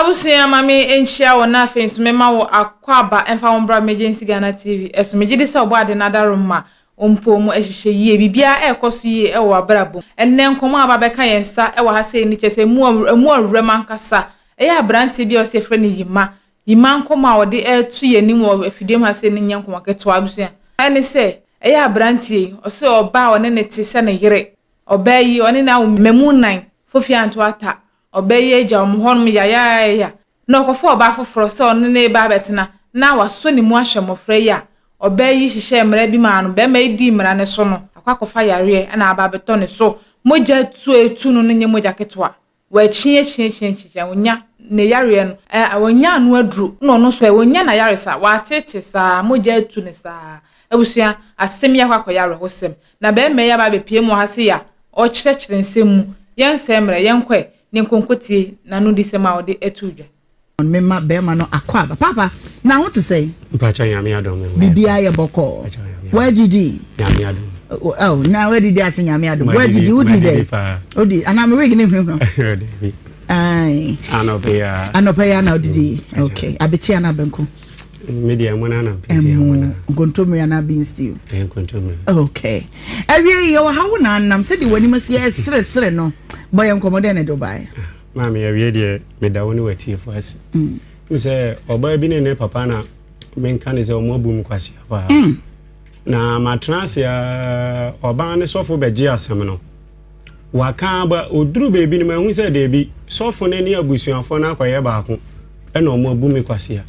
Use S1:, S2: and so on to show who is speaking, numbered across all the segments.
S1: Abusua ma me nhyia wo na afei nso mema wo akwaaba mfa wo mbra Emergency Ghana TV ɛso. Megye di sɛ ɔbɔ ade no adaroma mpo mu ahyehyɛ yie, biribiara ɛrekɔ so yie ɛwɔ w'abrabɔ mu. Ɛnnɛ nkɔmmɔ a aba bɛka yɛn nsa ɛwɔ ha sei no kyerɛ sɛ emu emu ɔwerɛm ankasa. Ɛyɛ aberanteɛ bi a ɔsɛ yɛfrɛ no Yima. Yima nkɔmmɔ a ɔde ɛreto yɛn anim wɔ afidie mu ha sei no nyɛ nkɔmmɔ ketewa abusua. Ɛne sɛ ɛyɛ aberanteɛ yi, ɔsɛ ɔbaa a ɔne ne te sɛ ne yere. Ɔbaa yi, ɔne no awo mmamu nnan, Fofi Anto Atta. Ɔbaa yi agya wɔn hɔnom yayaaya, na ɔkɔfa ɔbaa foforɔ sɛ ɔne no reba abɛtena, na wasɔ ne mu ahwɛ mmɔfra yi a ɔbaa yi hyehyɛɛ mmara bi maa no. Barima yi dii mmara no so no, akɔ akɔfa yareɛ na aba abɛtɔ ne so. Mogya tu a ɛtu no no nyɛ mogya ketewa. Wakyi akyi akyi akyi, ɔnya ne yareɛ no, ɛ, ɔnya ano aduro, na ɔno nso ɛ, ɔnya n'ayaresa. Wateete saa, mogya atu no saa. Abusua, asɛm yi akɔ akɔyɛ awerɛhosɛm. Na barima yi aba abɛpue mu wɔ ha sei a, ɔrekyerɛkyerɛ nsɛm mu. Yɛnsɛe mmerɛ, yɛnkɔ ɛ, ne nkonkotie n'anodisɛm a ɔde too dwa.
S2: Mema bɛɛma no akwaaba. Paapa, na ho te sɛn?
S3: Mpakyɛw Nyame adom me ho yɛ.
S2: Biribiara yɛ bɔkɔɔ. Woadidi?
S3: Nyame adom.
S2: Oh, na woadidi ase Nyame adom. Woadidi, wodi dɛ? Wodi, anaa me wig ne hwehwɛ?
S3: Dabi.
S2: Aye.
S3: Anɔpa yi ara.
S2: Anɔpa yi ara na wodidi. Okay. Abete anaa banku?
S3: Me deɛ ɛmo na na mpɛ nti ɛmo na.
S2: Ɛmo, nkontommire anaa bean stew?
S3: Ɛyɛ nkontommire.
S2: Okay. Awie yi yɛwɔ ha wo na anam sɛdeɛ w'anim asi ɛreseresere no bɔ yɛn nkɔmmɔ dɛn na ɛde wo baeɛ?
S3: Maame awie deɛ meda wo ne w'atiefo ase. Mm. Sɛ ɔbaa bi ne ne papa na menka ne sɛ ɔmo abu mu kwasea paa. Mm. Na matena ase a ɔbaa ne sɔfo bɛgye asɛm no. Waka aba ɔduru baabi no mahu sɛ daabi sɔfo no ne abusuafoɔ no akɔyɛ baako ɛna ɔmo abu me kwasea.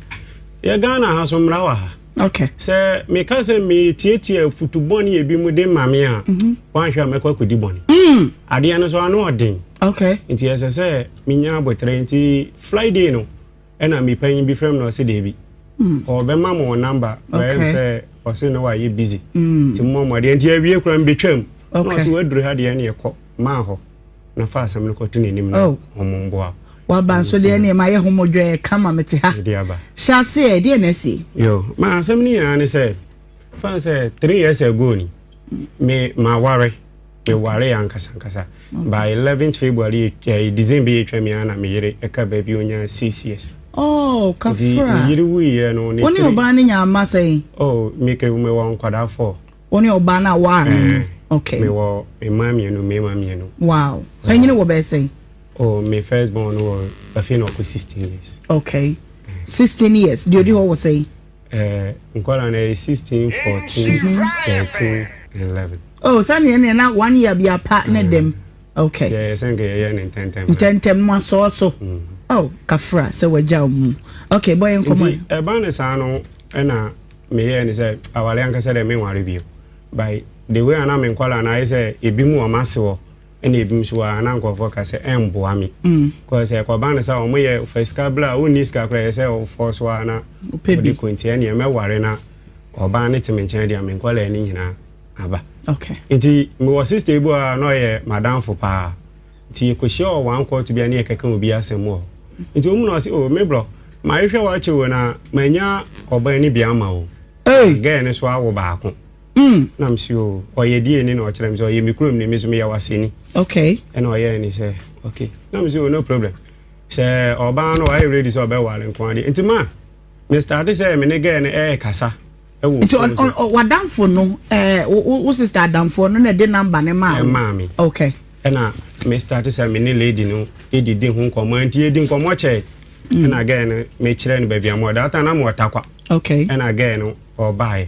S3: Yɛ Ghana ha so mmara wɔ ha.
S2: Okay.
S3: Sɛ meka sɛ metietie afutu bɔne ebi mu de ma me a, mm-hmm. wanhwɛ a mɛkɔ akɔdi bɔne. Mm. Adeɛ no so ano ɔden.
S2: Okay.
S3: Nti ɛsɛ sɛ menya aboterɛ nti Friday no ɛna me panyin bi frɛ me na ɔse daabi. Mm. Ɔbɛma mo number bɛyɛ sɛ ɔse na wayɛ busy. Mm. Nti mmɔ mmɔden nti awie koraa mbɛtwam. Na ɔse waduru ha deɛ ɛne ɛkɔ maa hɔ na fa asɛm no kɔto n'anim na oh. ɔmo mboa.
S2: Waba nso deɛ ɛne ma yɛ ho modwɛɛ kama mete ha. Hyɛ aseɛ deɛ na asi.
S3: Yo, ma asɛm no nyinaa ne sɛ fan sɛ 3 years ago ni me ma ware me ware ankasa ankasa by 11th February December yɛ twa mi ana me yere ɛka baabi onya 6 years.
S2: Oh, kafra.
S3: Nti me yere wuiɛ no ne
S2: Wo ne ɔbaa no nya ama sɛn?
S3: Oh, me ke me wɔ nkwadaa four.
S2: Wo ne ɔbaa no a waa no no. Okay.
S3: Me wɔ mmaa mmienu, mmarima mmienu.
S2: Wow. Panyini wɔ bɛyɛ sɛn?
S3: Oh, me first born no wɔ afei na ɔkɔ 16 years.
S2: Okay. 16 years. Deɛ odi hɔ wɔ sɛn?
S3: Nkwadaa no ɛyɛ 16, 14, 13 and 11.
S2: Oh, sani ɛnna na one year bi apa ne dɛm. Okay.
S3: Yɛ sɛ nka yɛyɛ ne ntɛntɛm.
S2: Ntɛntɛm mu asɔɔ so. Oh, kafra sɛ wagya wo mu. Okay, bɔ yɛn nkɔmɔ.
S3: Nti ɛba ne saa no ɛna meyɛɛ ne sɛ aware ankasa dɛ menware bio. By the way ana me nkwadaa no ayɛ sɛ ebi mu wɔn ase hɔ ɛna ebi nso wɔ ana nkurɔfoɔ ka sɛ ɛmboa me. Kɔɔ sɛ ɛkɔba ne sɛ wɔn yɛ fa sika bla a wonni sika koraa yɛ sɛ ɔfɔ so a na ɔde kɔnti ɛneɛ mɛware na ɔbaa ne te me nkyɛn deɛ me nkwadaa no nyinaa aba.
S2: Okay.
S3: Nti mewɔ sister bi a na ɔyɛ madamfo paa. Nti yɛkɔhyia wɔ one court bi a ne yɛkɛka obi asɛm wɔ hɔ. Nti ɔmu na ɔse oh me brɔ mahwehwɛ w'akyɛ wo na manya ɔbaa ni bi ama wo.
S2: Hey.
S3: Girl no so awo baako. Na mese o ɔyɛ die ni na ɔkyerɛ me sɛ ɔyɛ me kurom ni me so meyɛ waseni.
S2: Okay.
S3: Ɛna ɔyɛɛ ni sɛ okay. Na mese o no problem. Sɛ ɔbaa no wayɛ ready sɛ ɔbɛware nko adeɛ. Nti ma me start sɛ me ne girl no ɛɛkasa.
S2: Nti wadamfo no ɛɛ wo sister adamfo no na ɛde number ne maa wo.
S3: Ɛmaa me.
S2: Okay.
S3: Ɛna me start sɛ me ne lady no edidi ho nkɔmɔ nti yɛdi nkɔmɔ kyɛɛ. Ɛna girl no mekyerɛ no baabi a mo that time na mo wɔ Tarkwa.
S2: Okay.
S3: Ɛna girl no ɔbaeɛ.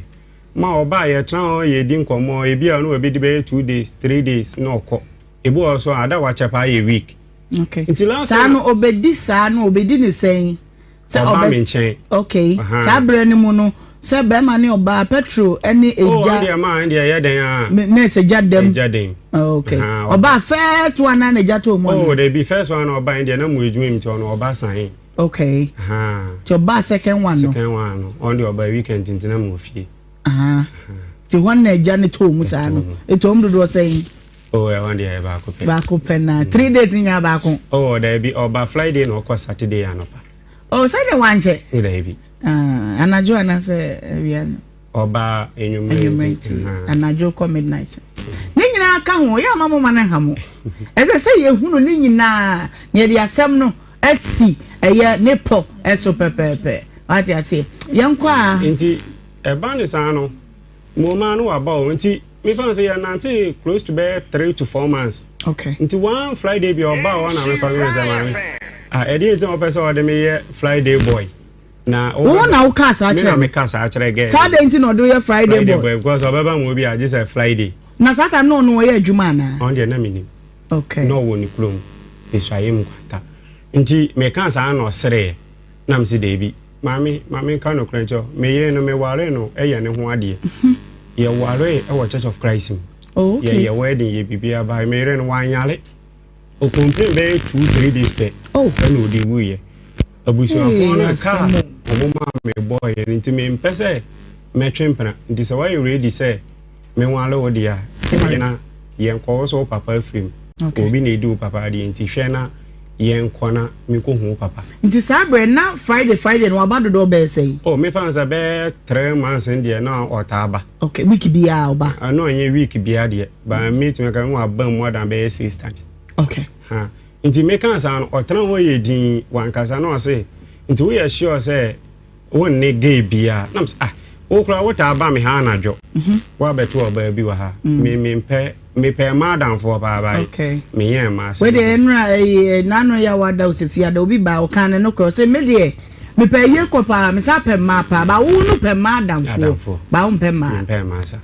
S3: Ma ɔbaeɛ tena hɔ yɛdi nkɔmɔ ebi a ɔno ɔbɛdi bɛyɛ 2 days 3 days na ɔkɔ. Ebi wɔ so a ada wakyɛ paa yɛ week.
S2: Okay.
S3: Nti last
S2: saa no obedi saa no obedi ne sɛn?
S3: Sɛ ɔba me nkyɛn.
S2: Okay. Saa berɛ no mu no sɛ bɛrima ne ɔbaa petrol ne egya.
S3: Oh, ɛdeɛ maa ɛdeɛ ɛyɛ dɛn a.
S2: Ne sɛ gya dɛm.
S3: Egya dɛm.
S2: Okay. Ɔbaa first one na na egya tɔ mu.
S3: Oh, dabi first one na ɔbaa ɛdeɛ na mu edwuma mu nti ɔno ɔba san.
S2: Okay. Nti ɔbaa second one no.
S3: Second one no ɔno deɛ ɔbaa weekend nti na mu fie.
S2: Nti hɔ na egya ne tɔ mu saa no. Etɔ mu dodoɔ sɛn?
S3: Oh, ɛhɔ deɛ ɛyɛ baako pɛ.
S2: Baako pɛ na 3 days nyinaa baako.
S3: Oh, dabi ɔba Friday na ɔkɔ Saturday anɔpa.
S2: Oh, sɛdeɛ wankyɛ.
S3: Dabi.
S2: Anadwo anaasɛ awia no.
S3: Ɔba enwummerɛ
S2: nti. Anadwo kɔ midnight. Ne nyinaa ka ho, yɛ ama mo ma no nha mo. Ɛsɛ sɛ yɛhunu ne nyinaa na yɛde asɛm no asi. Ɛyɛ ne pɔ so pɛpɛɛpɛ. Wate aseɛ? Yɛnkɔ a.
S3: Nti ɛba ne saa no, mmom no waba o. Nti mefa no sɛ yɛnante close to bɛyɛ 3 to 4 months. Nti one Friday bi ɔba hɔ na mefa no sɛ, "Maame, ah, ɛdeɛ nti na wɔpɛ sɛ ɔde me yɛ Friday boy na?"
S2: Wo na wokaa saa
S3: Me
S2: kyerɛ
S3: na
S2: no?
S3: Meka saa kyerɛ girl.
S2: Saa dɛn nti na ɔde woyɛ Friday
S3: Friday
S2: boy?
S3: boy because ɔbɛba mu bi a, gye sɛ Friday.
S2: Na saa time na ɔno ɔyɛ adwuma anaa?
S3: Ɔno deɛ, na menim. Na ɔwɔ ne kurom Esuayɛ mu kwanta. Nti meka saa na ɔsereɛ na mese, "Deebi, maame, maame, nka nokorɛ nkyɛw, meyere no, meware no, ɛyɛ ne ho adeɛ. Yɛware ɛwɔ Church of Christ mu." Yɛyɛ wedding, yɛ biribiara ba. Meyere no wanyare, ɔcomplain bɛyɛ 2-3 days pɛ ɛna ɔde wuyɛ. Abusuafoɔ no kaa ɔmo maa me bɔɔyɛ no, nti mempɛ sɛ mɛtwe mpena. Nti sɛ woayɛ ready sɛ menware wo deɛ a, ɛyɛ na yɛnkɔ. Wo sɛ wo papa afiri mu, obi na ɛdi wo papa adeɛ, nti hwɛ na yɛnkɔ na mekɔhu wo papa.
S2: Nti saa berɛ na Friday Friday no waba dodoɔ bɛyɛ sɛn?
S3: Oh, mefa no sɛ bɛyɛ 3 months deɛ na ɔtaa ba.
S2: Okay, week biara ɔba?
S3: Ɛno ɔnyɛ week biara deɛ, ba metumi ka mu aba mu more than bɛyɛ six times. Ha, nti meka saa no, ɔtena hɔ yɛ din, wankasa na ɔse, "Nti woyɛ sure sɛ wonne gay biara?" Na mesɛ, "Ah, wo koraa wotaa ba me ha anadwo, woabɛto ɔbaa bi wɔ ha. Me mempɛ, mepɛ mmaa adamfoɔ paa baa meyɛ mmaa sɛ."
S2: Wei deɛ, nnura ɛyɛ n'ano yɛ awada o, sɛ fiada obi ba ɔka ne no kɔ sɛ, "Me deɛ, mepɛ yie kɔ paa, mesa pɛ mmaa paa," ba wo no pɛ mmaa adamfoɔ ba wo mpɛ mmaa.
S3: Mempɛ mmaa sa.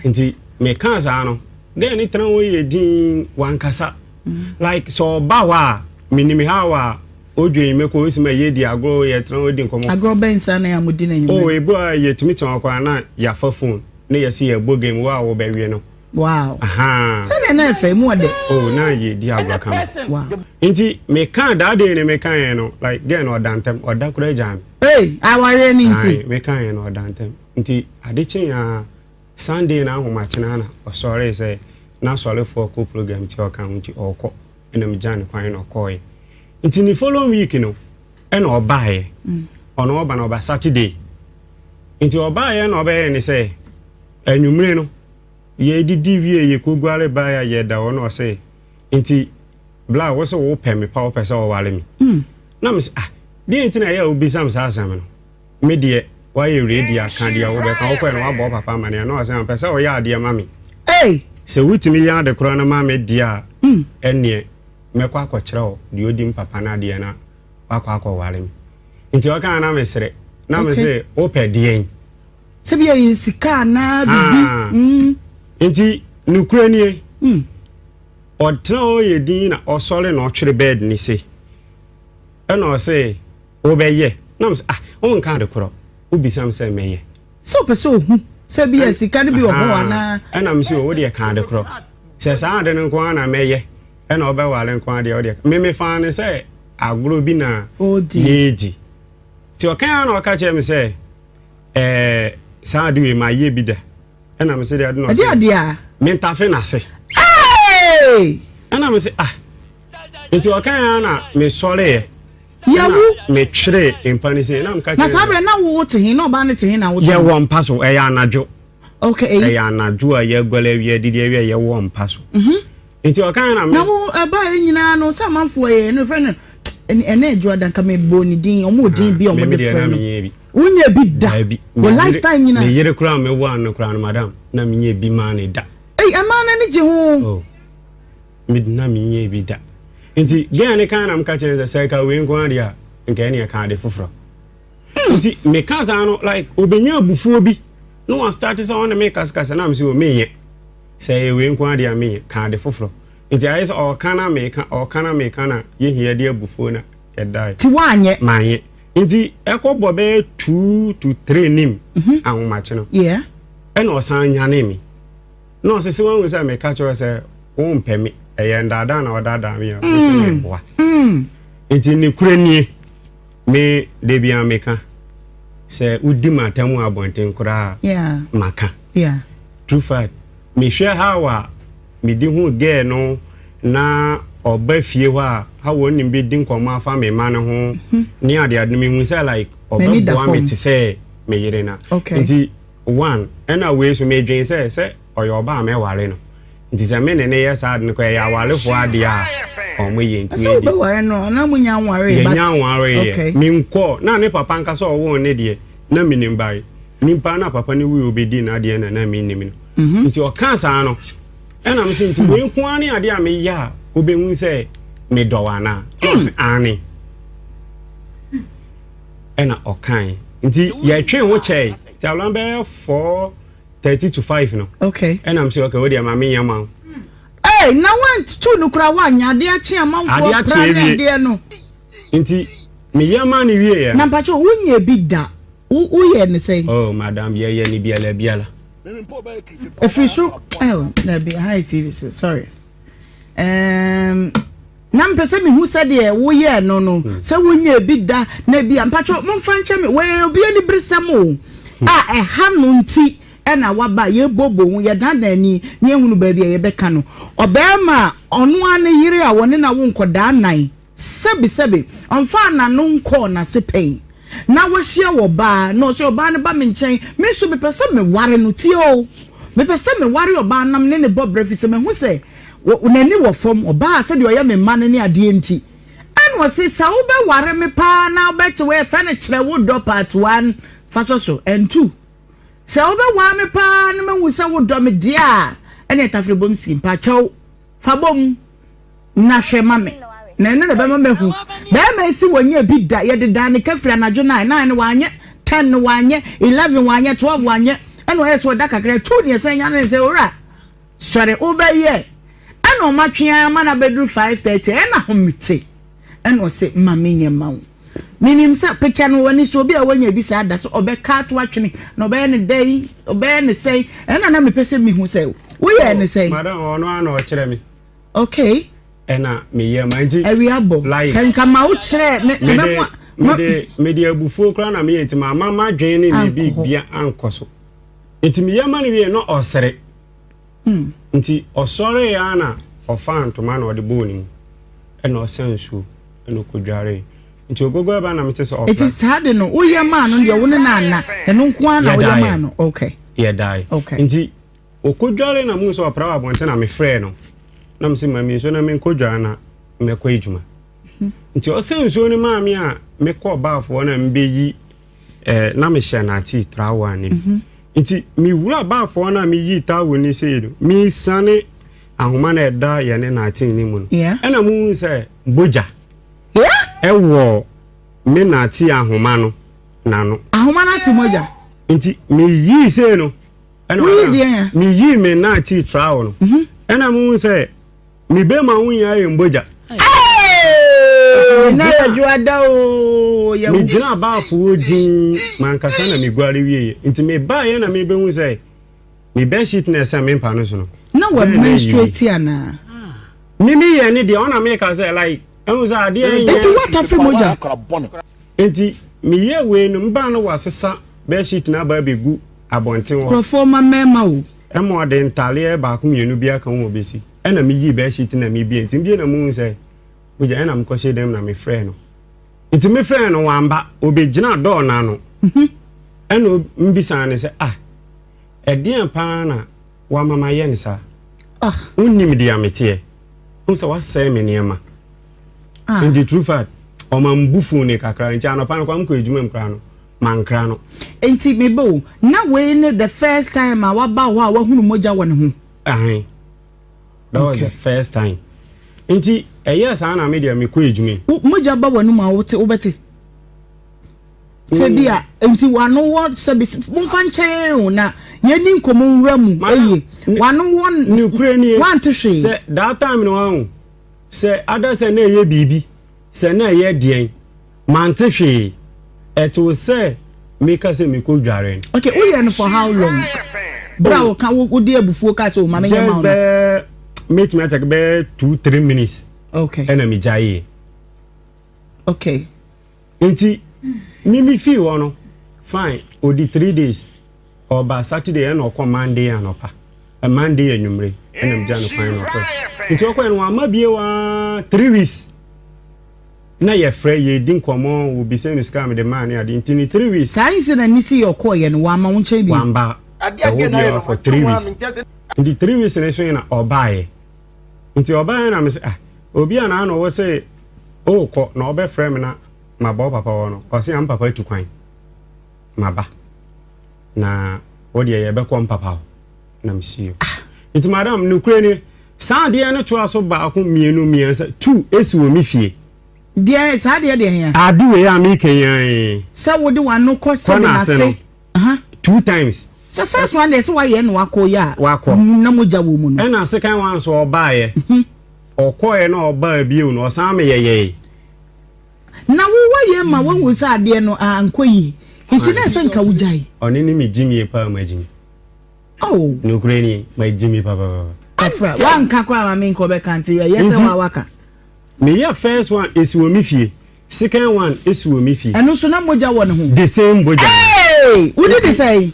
S3: Nti meka saa no, gɛɛ ne tena hɔ yɛ din, wankasa. Like sɛ ɔba hɔ a, menim ha a odwe mɛkɔ osi ma yɛdi agorɔ, yɛtena hɔ di nkɔmmɔ.
S2: Agorɔ bɛn sa na yɛ di n'enyim?
S3: Oh, ebu a yɛtumi tena hɔ koraa na yɛafa phone ne yɛsi yɛbɔ game wo a wɔbɛwie no.
S2: Sɛdeɛ na ɛfɛ mu ɔdɛ.
S3: Oh, na yɛdi agorɔ kama. Nti meka daa day ne meka yɛn no, like girl no ɔda ntɛm, ɔda koraa gyaa me.
S2: Ee, awareɛ ne nti.
S3: Meka yɛn no, ɔda ntɛm. Nti ade kye a, Sunday na ahomakyena na ɔsɔre sɛ n'asɔrefoɔ kɔ program, nti ɔka ho, nti ɔrekɔ, ɛna megyaa ne kwan na ɔkɔɔɛ. Nti ne following week no ɛna ɔbaeɛ. Ɔno ɔba na ɔba Saturday. Nti ɔbaeɛ na ɔbɛyɛ ne sɛ anwummere no yɛdidi wie, yɛkɔguare baeɛ a, yɛda hɔ na ɔsɛ, "Nti bla, wo sɛ wopɛ me pa, wopɛ sɛ wɔware me?" Na mesɛ, "Ah, deɛ nti na ɛyɛ a wobisa me saa asɛm no? Me deɛ, woayɛ ready aka deɛ wobɛka, wokɔɛ no woabɔ papa amanneɛ." Na ɔsɛ, "Mpɛ sɛ woyɛ adeɛ ma me. Sɛ wotumi yɛ ade korɔ no ma me deɛ a, ɛneɛ mɛkɔ akɔkyerɛ wo deɛ ɔdi m papa no adeɛ na wakɔ akɔware me." Nti ɔkaa na mesere na mese, "Wopɛ deɛn?"
S2: Sɛ bi yɛ sika anaa biribi.
S3: Nti nokura nie, ɔtena hɔ yɛ din na ɔsɔre na ɔtwere bed ne se, ɛna ɔse, "Wobɛyɛ?" Na mesɛ, "Ah, wonka ade korɔ, wobisa me sɛ mɛyɛ?"
S2: Sɛ wopɛ sɛ ohu sɛ bi yɛ sika no bi wɔ hɔ anaa.
S3: Ɛna mesɛ, "Wo deɛ, ka ade korɔ. Sɛ saa ade no nko ara na mɛyɛ ɛna wobɛware nko ara deɛ, wodeɛ." Me mefaa ne sɛ agorɔ bi na yɛɛdi. Nti ɔka a na ɔka kyerɛ me sɛ, "Ɛɛ, saa ade wei mayɛ bi da." Ɛna mesɛ, "Deɛ ade no?"
S2: Ɛde adeɛ a
S3: mentafe n'ase. Ɛna mesɛ, "Ah." Nti ɔka a na mesɔreɛ.
S2: Yawu.
S3: Metwerɛ mpa no sɛ na meka
S2: Na saa berɛ na wo te he na ɔbaa no te he na wo te?
S3: Yɛwɔ mpa so, ɛyɛ anadwo. Ɛyɛ anadwo a yɛguare awie, adidi awie, yɛwɔ mpa so. Nti ɔka na me
S2: Na wo ɛbaa yɛ nyinaa no sɛ amanfoɔ yɛ no fɛ no ɛnɛ adwo adanka mebɔ ne din, ɔmo din bi a ɔmo de frɛ no. Wonyɛ bi da wɔ lifetime nyinaa?
S3: Me yere koraa mewɔ ano koraa no, madam, na menyɛ bi maa ne da.
S2: Ei, ɛmaa n'ani gye ho.
S3: Oh, na menyɛ bi da. Nti gɛn ne kan na meka kyerɛ sɛ, sɛ ka wei nko adeɛ a, nka ɛne ɛka ade foforɔ. Nti meka saa no, like obɛnya abufuo bi na wastart sɛ ɔne me kasekasa, na mesɛ, "O, menyɛ. Sɛ ɛyɛ wei nko adeɛ a, menyɛ, ka ade foforɔ." Nti ayɛ sɛ ɔka na meka, ɔka na meka, na yɛhia de abufuo na yɛdae.
S2: Ti woanyɛ?
S3: Manyɛ. Nti ɛkɔbɔ bɛyɛ 2 to 3 nim ahomakye no, ɛna ɔsan nyane me na ɔsɛ sɛ, "Wahu sɛ meka kyerɛ sɛ wompɛ me, ɛyɛ ndaadaa na ɔdaadaa me a wosɛ meboa. Nti ne kura nie, me de bia meka sɛ wodi m'atam wɔ abɔnten koraa, maka true fact. Mehwɛ how a mede hu girl no na ɔba fie hɔ a, how wɔn nim bɛdi nkɔmmɔ afa me ma no ho ne adeade no, mehu sɛ like ɔbɛboa me te sɛ me yere na nti one ɛna wei so medwen sɛ ɔyɛ ɔba a mɛware no. Nti sɛ me ne ne yɛ saa ade no kɔ, ɛyɛ awarefoɔ adeɛ a." ɔmo yɛ nti
S2: Sɛ
S3: wei deɛ.
S2: wobɛware no na monya nwaree but
S3: Yɛnya nwareeɛ.
S2: Okay.
S3: Menkɔɔ na ne papa ankasa ɔwoo ne deɛ na menim bae nipa na papa no wui ɔbɛdi n'adeɛ na na mennim no. Nti ɔkaa saa no ɛna mese nti wei nko ara ne adeɛ a meyɛ a wobɛhu sɛ medɔ wo anaa? Na ɔse aane. Ɛna ɔkae nti yɛtwee ho kyɛe nti around bɛyɛ 4:30 to 5 no.
S2: Okay.
S3: Ɛna mese okay wo deɛ ma menyɛ ma wo.
S2: Ei na wantu no koraa wanyɛ adeɛ akye amanfoɔ pra ne adeɛ no.
S3: Nti meyɛ ma no wieɛ no.
S2: Na mpakyɛ wonyɛ bi da woyɛ ne sɛn.
S3: Oh madam yɛyɛ ne biala biala.
S2: Ɛfiri so oh dabi aha yɛ TV so sorry. Um, na mpɛ sɛ mehu sɛdeɛ woyɛɛ no no hmm. sɛ wonyɛ bi da na bi a mpakyɛ momfa nkyɛ me wɔyɛ obi ani beresɛm o hmm. a ɛha no nti Ɛna waba a yɛrebobɔ ho, yɛdandan ani na yɛhunu baabi a yɛbɛka no. Ɔbarima a ɔno ara ne yere a wɔne no awo nkwadaa nnan, sɛbesɛbe, ɔmfaa n'ano nkɔɔ n'ase pɛn, na wahyia ɔbaa, na ɔse ɔbaa no ba me nkyɛn, me nso mepɛ sɛ meware no, tie o, mepɛ sɛ meware ɔbaa na me ne no bɔ bra, ɛfiri sɛ mahu sɛ n'ani wɔ fam, ɔbaa a sɛdeɛ ɔyɛ me mma no ne adeɛ nti. Ɛna ɔse sɛ wobɛware me paa na wobɛkye, wɔyɛfrɛ no kyerɛ wo dɔ part one, fa sɔ so, and two. Sɛ wobɛwaa me paa na mahu sɛ wodɔ me deɛ a, ɛneɛ tafere bom si. Mpakyɛw, fa bom na hwɛ ma me. Na ɛno na ɛbɛma mahu. Barima yi se wɔnyɛɛ bi da. Yɛdedaa ne ka firi anadwo nine, nine no wanyɛ, ten no wanyɛ, eleven wanyɛ, twelve wanyɛ. Ɛna ɔyɛɛ sɛ ɔda kakra, two na yɛsan nyanee no sɛ, Owura, sɔre, wobɛyɛ. Ɛna ɔmatwe ara ma no abɛduru 5:30, ɛna ahomete. Ɛna ɔse, ma menyɛ mma wo. Menim sɛ picture no w'ani so obi a wanya bi saa da so ɔbɛka ato atwene na ɔbɛyɛ ne dɛn ɔbɛyɛ ne sɛn ɛna na mepɛ sɛ mehu sɛ woyɛ ne sɛn.
S3: Madam ɔno ara na ɔkyerɛ me.
S2: Okay.
S3: Ɛna meyɛ ma nti.
S2: Awia bɔ.
S3: Like.
S2: Kɛnka ma wo kyerɛ me me ma.
S3: Mede mede abufuo koraa na meyɛ nti ma ma madwene ne ne biribi ankɔ so. Nti meyɛ ma no wie na ɔsere. Nti ɔsɔree ara na ɔfaa ntoma na ɔde bɔɔ ne mu, ɛna ɔsa nsuo, ɛna ɔkɔdwaree. Nti ogogo ɛba na mete sɛ ɔpra.
S2: Nti saa de no, woyɛ maa no deɛ wo ne no anna, ɛno nko ara na woyɛ maa no? Okay.
S3: Yɛdae.
S2: Okay.
S3: Nti ɔkɔdwaree na muhu sɛ ɔpra wɔ abɔnten na mefrɛɛ no, na mese ma me nsuo na menkɔdware na mɛkɔ adwuma. Nti ɔsa nsuo no maa me a mekɔɔ baafoɔ na mebɛyi eh, na mehyɛ n'ate trawa no bi. Mhm. Nti mewura baafoɔ no a meyii towel no sei no, mesane ahoma no ɛda yɛne n'ate no mu no, ɛna muhu sɛ bogya ɛwɔ me n'ate ahoma no n'ano.
S2: Ahoma no ate mogya?
S3: Nti meyii sei no, ɛna meyii me n'ate trawa no, mhm. ɛna muhu sɛ Me bɛma wo nyinaa yɛ mbogya.
S2: Na adwoada o yɛ.
S3: Me gyina baafoɔ din mankasa na me guare wieɛ nti me baeɛ na me bɛhu sɛ me bed sheet na ɛsɛn me mpa no so no.
S2: Na wɔ menstruate anaa?
S3: Me me yɛ ne deɛ ɔna me ka sɛ like ɛhu sɛ adeɛ nyɛ.
S2: Nti watafere mogya?
S3: Nti me yɛ wei no mbaa no wasesa bed sheet no aba abɛgu abɔnten hɔ.
S2: Nkurɔfoɔ ma mmarima o.
S3: Ɛma ɔde ntaleɛ baako mmienu bi aka ho ma ɔbɛsi. Ɛna meyii bedsheet na mebie nti mebie na muhu sɛ mogya ɛna mekɔhyɛɛ dan mu na mefrɛɛ no. Nti mefrɛɛ no wamba, ɔbɛgyinaa door no ano ɛna mebisaa no sɛ ah ɛdeɛn paa na wama mayɛ no saa? Wonnim deɛ meteɛ, wohu sɛ wasɛe me nneɛma. Nti true fact ɔma me bo fuu no kakra nti anɔpa no koraa mekɔ adwuma mu koraa no mankra no.
S2: Nti meba o, na wei ne the first time a waba hɔ a wahunu mogya wɔ ne ho?
S3: Ahe. That was the first time. Nti ɛyɛɛ saa na me deɛ mekɔ adwuma yi.
S2: Mogya ba w'anum a wote wobɛte. Sɛ bi a nti w'ano wɔ sɛbi momfa nkyɛn o na yɛni nkɔmmɔ nwura mu eye. W'ano wɔ wante hwee.
S3: Sɛ that time no wahu sɛ ada sɛ na ɛyɛ biribi sɛ na ɛyɛ deɛn. Mante hwee. Ɛtoo sɛ meka sɛ mekɔ dware no.
S2: Okay, woyɛ no for how long? Bere a woka wode abufuo kaa sɛ o ma menyɛ ma wo
S3: no. Just bɛɛ mɛtumi akyɛke bɛyɛ 2-3 minutes.
S2: Okay.
S3: Ɛna megyaeɛ.
S2: Okay.
S3: Nti mimi fii hɔ no fine odi 3 days ɔba Saturday ɛna ɔkɔ Monday anɔpa, Monday anwummere ɛna megya no kwan na ɔkɔɛ. Nti ɔkɔɛ no wamma bie waa 3 weeks na yɛfrɛ yɛdi nkɔmmɔ wɔbisa no sika a mede maa ne ade nti ne 3 weeks.
S2: Saa incident ne si yɛ ɔkɔɔyɛ no wamma wo nkyɛn bio?
S3: Wamba ɛhɔ biara for 3 weeks. Nti 3 weeks ne so na ɔbaeɛ. Nti ɔbaeɛ na mese ah. Obi a na ano wo se wokɔ na ɔbɛfrɛ me na maba wo papa hɔ no, ɔse a mpapa atu kwan maba na wo deɛ yɛbɛkɔ mpapa hɔ na mesi yo. Nti madam nokorɛ ni saa adeɛ no toa so baako mmienu mmiɛnsa tu esi wɔ me fie.
S2: Deɛ saa adeɛ deɛ hia.
S3: Ade wei a meka yi ara.
S2: Sɛ wode w'ano kɔ
S3: sɛbe n'ase no. Two times.
S2: Sɛ first one deɛ sɛ wayɛ na wakɔ yɛ a.
S3: Wakɔ.
S2: Na mogya wɔ mu no.
S3: Ɛna second one nso ɔbaeɛ. Ɔkɔeɛ na ɔbaa bio no ɔsan meyɛyɛe.
S2: Na wo wayɛ ma wahu sɛ adeɛ no ankɔ yie. Nti na ɛsɛ nka wogyae.
S3: Ɔne ne me gyimie paa magyimi.
S2: Oh.
S3: Nokorɛ ni magyimi papapapa.
S2: Kafra wanka koraa ma me nka ɔbɛka nti ɛyɛ sɛ wa waka.
S3: Meyɛ first one esi wɔ me fie. Second one esi wɔ me fie.
S2: Ɛno nso na mogya wɔ ne ho.
S3: The same bogya.
S2: Hey! Wodi de sɛn?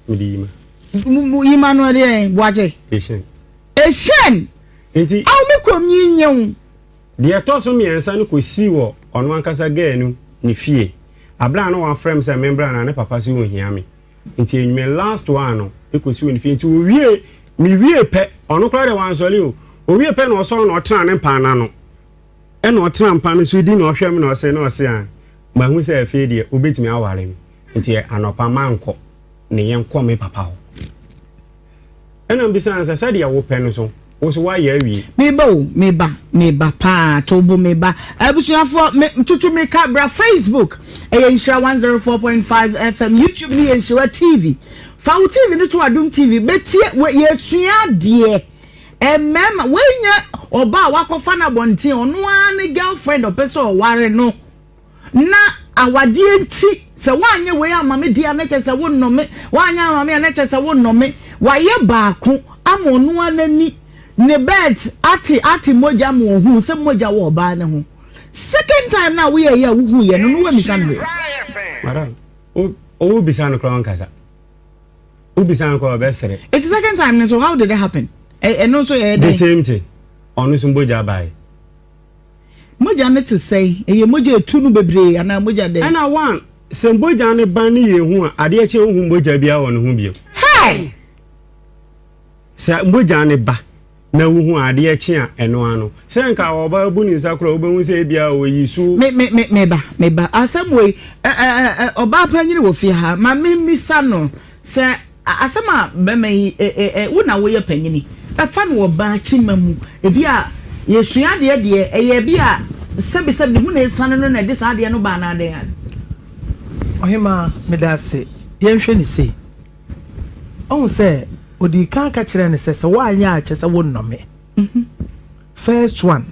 S3: Mede yima.
S2: Yima no ɛde yɛn boagye.
S3: Ehyɛn.
S2: Ehyɛn.
S3: Nti.
S2: Awo me kurom yi nye wo.
S3: Deɛ ɛtɔ so mmiɛnsa no kɔsii wɔ ɔno ankasa girl no ne fie. Abere a na wafrɛ me sɛ membra na ne papa se ɔhia me. Nti enyimɛ last one no kɔsi wɔ ne fie. Nti owie, mewie pɛ, ɔno koraa deɛ wansɔre o. Owie pɛ na ɔsɔre na ɔtena ne mpa no ano. Ɛna ɔtena mpa no so di na ɔhwɛ me na ɔse na ɔse a mahu sɛ afei deɛ wobɛtumi aware me nti anɔpa mankɔ ne yɛnkɔ me papa hɔ. Ɛna mbisa no sɛ sɛdeɛ wopɛ no so wo so woayɛ awie.
S2: Meba o, meba, meba paa, tobo meba. Abusuafoɔ, me, tutu mirika bra Facebook, ɛyɛ Nhyira 104.5 FM, YouTube no yɛ Nhyira TV. Fa wo TV no to Adom TV, bɛtie, yɛsua adeɛ. Mmarima, wei nyɛ ɔbaa a wakɔfa no abɔnten, ɔno ara ne girlfriend ɔpɛ sɛ ɔware no. Na awadeɛ nti, sɛ woanyɛ wei ama me deɛ a, na kyerɛ sɛ wonnɔ me, woanyɛ ama me a, na kyerɛ sɛ wonnɔ me. Wayɛ baako ama ɔno ara n'ani, ne bed ate ate mogya ama ɔhuu sɛ mogya wɔ ɔbaa no ho. Second time no a woyɛeɛ a wohuiɛ no, no woammisa no hwee.
S3: Madam, wobisa no koraa ɔnkasa. Wobisa no koraa ɔbɛsere.
S2: Eti second time no so how did it happen? Ɛno nso ɛyɛ dɛn?
S3: The same thing. Ɔno nso mogya baeɛ.
S2: Mogya no te sɛn? Ɛyɛ mogya etu no bebree anaa mogya dɛn?
S3: Ɛna one, sɛ mogya no ba ne yɛ hu a, adeɛ kye wohu mogya biara wɔ ne ho bio.
S2: Hey!
S3: Sɛ mogya no ba na wohu a, adeɛ kye a, ɛno ano. Sɛ nka ɔbaa bu ne nsa koraa wobɛhu sɛ ebia ɔyi su.
S2: Me me me me ba me ba asɛm wei ɛ ɛ ɛ ɔbaa panyin wɔ fie ha ma me mmisa no sɛ Asɛm a bɛma yi e e wo na woyɛ panyini ɛfa no ɔbaa kyima mu ebi a yɛsua adeɛ deɛ ɛyɛ ebi a sɛbi sɛbi ho na ɛsiane no na ɛde saa adeɛ no ba anaa dɛn a.
S4: Ɔhemaa, meda ase. Yɛnhwɛ no sei. Ɔhu sɛ, ɔdii kan ka kyerɛɛ no sɛ, sɛ woanyɛ a kyerɛ sɛ wonnɔ me. First one,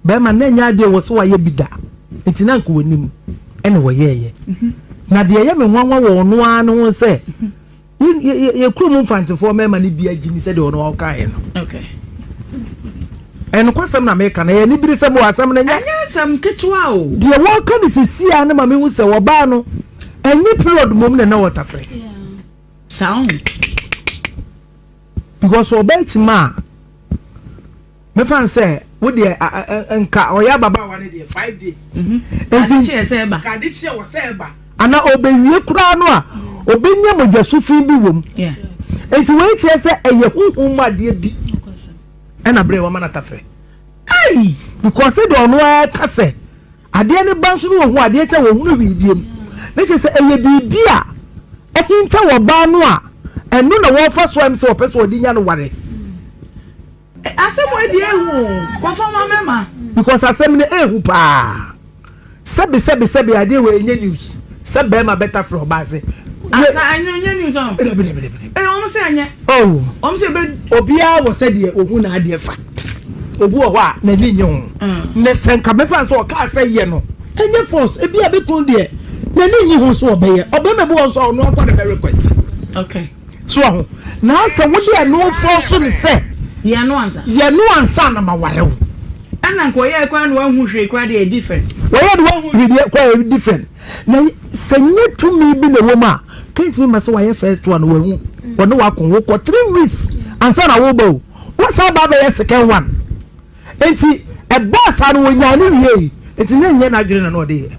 S4: bɛrima na ɛnyɛ adeɛ wɔ sɛ wayɛ bi da, nti na anka wɔnim ɛna wɔyɛɛyɛ. Na deɛ ɛyɛ me nwanwa wɔ ɔno ara ne ho sɛ, yɛ kurom mfantefoɔ mmarima no bi agyi mi sɛdeɛ ɔno ɔkaeɛ no.
S2: Okay.
S4: Ɛnokwasɛm na meka no, ɛyɛ aniberesɛm o, asɛm no nyɛ.
S2: Ɛnyɛ asɛm ketewa o.
S4: Deɛ wɔka no seesei ara no ma mehu sɛ ɔbaa no, ɛnyɛ period mmom na na ɔtafere.
S2: Saa o.
S4: Because ɔbaa kyima a, mɛfa no sɛ wo deɛ nka ɔyɛ ababaawa no deɛ 5 days.
S2: Nti ade kyeɛ sɛ ɛba.
S4: Nka ade kyeɛ wɔ sɛ ɛba. Ana ɔbɛwie koraa no a, ɔbɛnya mogya sufi bi wɔ mu. Nti wei kyerɛ sɛ ɛyɛ honhom mu adeɛ bi ɛna berɛ wɔma no atafrɛ.
S2: Ei!
S4: Because sɛdeɛ ɔno ara ka sɛ adeɛ no ba nso no wɔhu adeɛ kyɛ wɔhunu hwee biom. Ne kyerɛ sɛ ɛyɛ biribi a ɛhinta wɔ baa no a ɛno na wɔfa so ɛm sɛ wɔpɛ sɛ wɔde nya no ware.
S2: Asɛm wei deɛ ehu o, kɔfa ma mɛma.
S4: Because asɛm no ehu paa. Sɛbi sɛbi sɛbi adeɛ wei ɛnyɛ news sɛ bɛrima bɛtafere ɔbaa ase.
S2: Asa ɛnyɛ ɛnyɛ news ɔn.
S4: Dabi dabi dabi dabi.
S2: Ee wɔn sɛ ɛnyɛ.
S4: Oh.
S2: Wɔn sɛ ebe.
S4: Obiara wɔ sɛdeɛ ohu n'adeɛ fa. Obi wɔ hɔ a n'ani nye ho. Na sɛ nka mɛfa sɛ ɔkaa sɛ yɛ no ɛnyɛ force ebi a me kunu deɛ n'ani nye ho so ɔbɛyɛ. Ɔbɛrima bi wɔ hɔ nso a ɔno akɔ na bɛ request.
S2: Okay.
S4: So wahu? Na sɛ wode ɛno fɔɔso no sɛ.
S2: Yɛ no ansa.
S4: Yɛ no ansa na maware wo.
S2: Ɛna nka ɔyɛɛ koraa na wahu hwee koraa deɛ ɛyɛ different.
S4: Wɔyɛ de wahu hwee deɛ koraa ɛyɛ different. Na sɛ nyɛ tumi bi na ɛwɔ mu a, kɛntumi ma sɛ wayɛ first one wahu, wɔne wako, wokɔ 3 weeks ansa na woba o, wosan ba abɛyɛ second one. Enti ɛbaa saa no wɔnyaa no wiei, enti na ɛnyɛ n'adwene na na ɔde yɛ.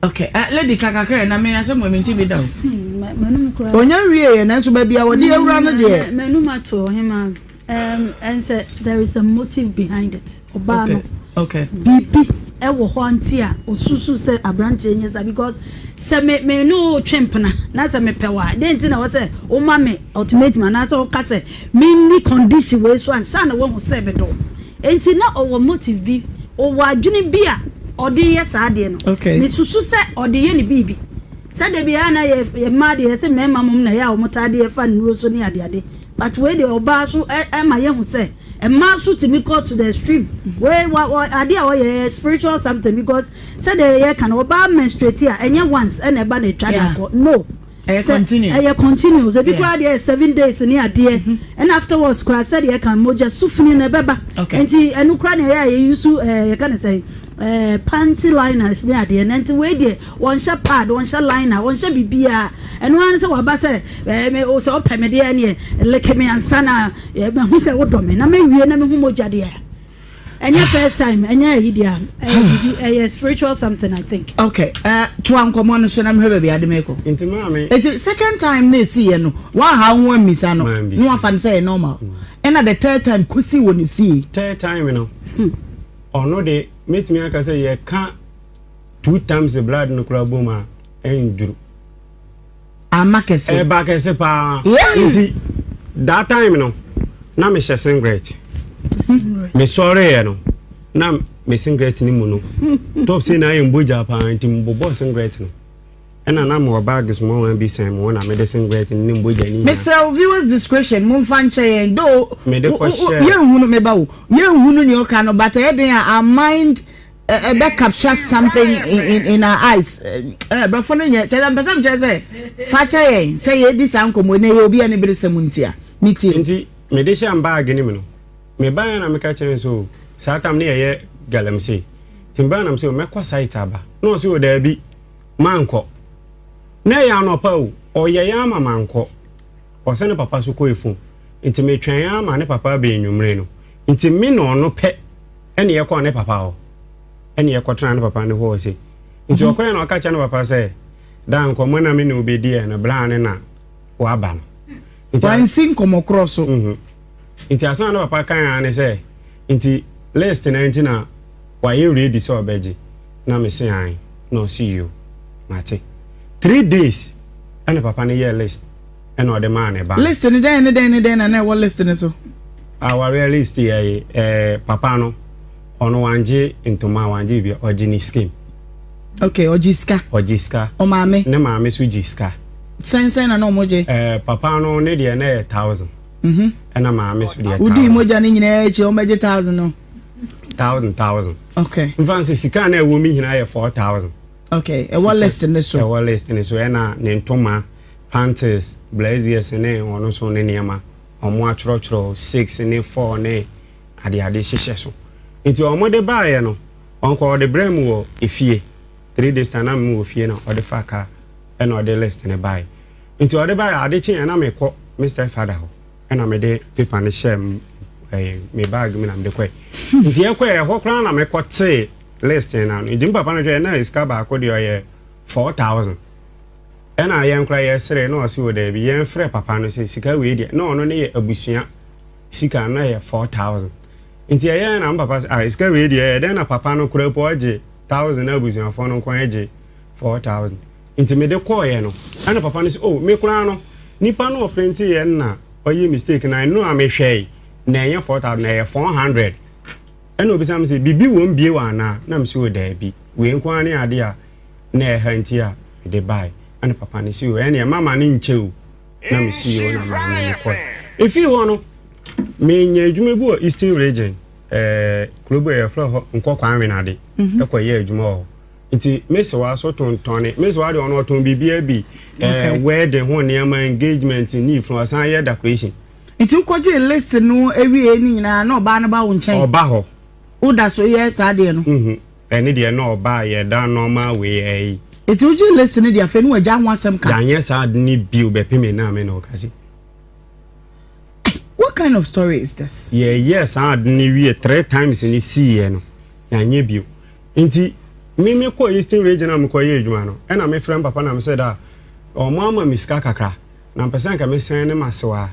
S2: Okay, lady kakakra na me asɛm wɔ me nti bi da o. Onya wie yɛ nanso baabi a wɔde awura no deɛ.
S5: M'anum ato ɔhema. Um, and sɛ there is a motive behind it. Ɔbaa no. Okay. Biribi ɛwɔ hɔ nti a osusu sɛ aberanteɛ nyɛ saa because sɛ me me ne wo twe mpena na sɛ mepɛ wo a dɛn nti na wɔ sɛ woma me ultimatum anaasɛ woka sɛ menni condition wei so ansa na woahu sɛ medɔ wo. Enti na ɔwɔ motive bi, ɔwɔ adwene bi a ɔde yɛ saa adeɛ no.
S2: Okay.
S5: Mesusu sɛ ɔde yɛ ne biribi. Sɛ da biara na yɛ yɛ mmaa deɛ yɛse mmarima mmom na ɛyɛ a wɔtaa de yɛ fa nnuro so ne adeade but wei deɛ ɔbaa so ɛma yɛhu sɛ mmaa so tumi kɔ to the extreme. Wei wa wa adeɛ a ɔyɛ yɛ spiritual something because sɛdeɛ yɛka no ɔbaa menstruate a ɛnyɛ once ɛna ɛba na ɛtwa na akɔ no.
S2: Ɛyɛ continuous.
S5: Ɛyɛ continuous. Ebi koraa deɛ 7 days ne adeɛ. Ɛna afterwards koraa sɛdeɛ ɛka mogya sufini na ɛbɛba. Nti ɛno koraa na ɛyɛ a yɛyi so ɛɛ yɛka ne sɛ panty liners ne adeɛ. Na nti wei deɛ wɔnhyɛ pad, wɔnhyɛ liner, wɔnhyɛ biribiara. Ɛno ara ne sɛ waba sɛ ɛɛ me sɛ ɔpɛ me deɛ neɛ leke me ansa na mahu sɛ wodɔ me na mewie na mehu mogya deɛ. Ɛnyɛ first time, ɛnyɛ ayi deɛ ɛyɛ biribi, ɛyɛ spiritual something, I think.
S2: Okay, toa nkɔmmɔ no so na mehwɛ baabi ade mekɔ.
S3: Nti maame.
S2: Nti second time na esi yɛ no, waha ho ammisa no, na wafa no sɛ ɛyɛ normal. Ɛna the third time kosi wɔ ne fie.
S3: Third time no, ɔno de mɛtumi aka sɛ yɛka two times blood no koraa bom a ɛnduru.
S2: Ama kɛse.
S3: Ɛba kɛse paa. Nti that time no na mehyɛ singlet. Mesɔreeɛ no na me singlet no mu no top sei na ayɛ mbogya paa nti mebobɔɔ singlet no. Ɛna na mewɔ bag small one bi sɛn me ho na mede singlet no ne mbogya no nyinaa.
S2: Mesrɛ wo viewers discretion momfa nkyɛ yɛn though
S3: Mede kɔhyɛɛ.
S2: yɛnhunu meba o yɛnhunu nea ɔka no but ɛyɛ den a our mind ɛbɛ capture something in in our eyes. Brɔfo no nyɛ kyerɛ sɛ mpɛ sɛ mekyerɛ sɛ fa kyɛ yɛn sɛ yɛredi saa nkɔmmɔ na ɛyɛ obi aniberesɛm nti a metie.
S3: Nti mede hyɛɛ me baage no mu no, mebaeɛ na meka kyerɛɛ no sɛ o, saa tam no yɛyɛ galamsey. Nti mebaeɛ na mese o, mɛkɔ site aba. Na ɔse o daabi, mankɔ. Na ɛyɛ anɔpa o, ɔyɛeɛ ara ma mankɔ. Ɔsɛ ne papa so kɔ afuom. Nti metwɛn ara ma ne papa aba anwummere no. Nti me na ɔno pɛ ɛne yɛkɔɔ ne papa hɔ. Ɛne yɛkɔtenaa ne papa no hɔ ɔse. Nti ɔkɔeɛ na ɔka kyerɛ ne papa sɛ, daa nkɔmmɔ na me ne wo bɛdiiɛ no, bra ne na waba no.
S2: Nti Wansi nkɔmmɔ korɔ so.
S3: Nti asɛm a ne papa kae ara ne sɛ, nti list no nti na wayɛ ready sɛ ɔbɛgye? Na mese ae. Na ɔse yoo, mate. 3 days ɛna papa no yɛɛ list ɛna ɔde maa ne ba no.
S2: List no dɛn ne dɛn ne dɛn na na ɛwɔ list no so?
S3: Awareɛ list yɛ papa no ɔno wangye ntoma, wangye biribi, ɔgye ne sika mu.
S2: Okay, ɔgye sika.
S3: Ɔgye sika.
S2: Ɔmaame.
S3: Ne maame so gye sika.
S2: Sɛn sɛn na na ɔmo gye?
S3: Papa no ne deɛ na yɛ 1,000. Ɛna maame so deɛ 1,000.
S2: Wodii mogya no nyinaa akyi ɔmo bɛgye 1,000 no?
S3: 1,000 1,000.
S2: Okay.
S3: Nfa sɛ sika na ɛwɔ mi nyinaa yɛ 4,000.
S2: Okay, ɛwɔ list ne so.
S3: Ɛwɔ list ne so ɛna ne ntoma, panties, blazers ne ɔno so ne nneɛma. Ɔmo atwerɛtwerɛ six ne four ne adeade hyehyɛ so. Nti ɔmo de baayɛ no, ɔnkɔ ɔde brɛ mu wɔ efie. 3 days time na mu wɔ fie na ɔde fa car ɛna ɔde list ne baayɛ. Nti ɔde baayɛ ade kye ɛna mekɔ me stepfather hɔ ɛna mede paper ne hyɛ me bag mu na mede kɔɛ. Nti ɛkɔɛ ɛhɔ koraa na mekɔ tee list no ano. Nti me papa no hwɛ na sika baako deɛ ɔyɛ 4,000. Ɛna yɛn koraa yɛsere na ɔse wɔ daabi yɛn frɛ papa no sɛ sika wei deɛ na ɔno ne yɛ abusua sika na yɛ 4,000. Nti ɛyɛ na me papa sɛ ah sika wei deɛ ɛyɛ dɛn na papa no koraa po ɔgye 1,000 na abusuafoɔ no nko agye 4,000. Nti mede kɔɔyɛ no ɛna papa no sɛ oh me koraa no nipa no ɔprinte yɛ na ɔyɛ mistake na ɛno a mehwɛe na ɛnyɛ 4,000 na ɛyɛ 400. Ɛna obisa me sɛ biribi wɔ mu bio anaa na me sɛ o daabi wei nko ara ne ade a na ɛha nti a mede bae. Ɛna papa no sɛ o ɛneɛ mama no nkyɛ o na me si o na maame no kɔe. Ɛfiri hɔ no menya adwuma bi wɔ Eastern Region, kuro bi a yɛfrɛ hɔ Nkɔkɔ Anwenade, ɛkɔyɛ adwuma wɔ hɔ. Nti mesewa so tontɔne, mesewa deɛ ɔno ɔtɔn biribiara bi, wedding ho nneɛma, engagement ne ifunu, ɔsan yɛ decoration.
S2: Nti wokɔgyee list no awie ne nyinaa na ɔbaa no ba wo nkyɛn?
S3: Ɔba hɔ.
S2: Woda so yɛ saa deɛ no?
S3: Ɛne deɛ na ɔba yɛda normal wei ɛyi.
S2: Nti wogyee list no deɛ afei ne wagya ho asɛm ka?
S3: Yɛanyɛ saa ade no bio bɛpem nnɛ a me ne wo kasa yi.
S2: What kind of story is this?
S3: Yɛyɛɛ saa ade no wie three times ne siiɛ no, yɛanyɛ bio. Nti me mekɔɔ Eastern Region a mekɔyɛ adwuma no, ɛna mefrɛ me papa na mesɛ da ɔmo ama me sika kakra na mpɛ sɛ nka mesɛn ne m'asewa.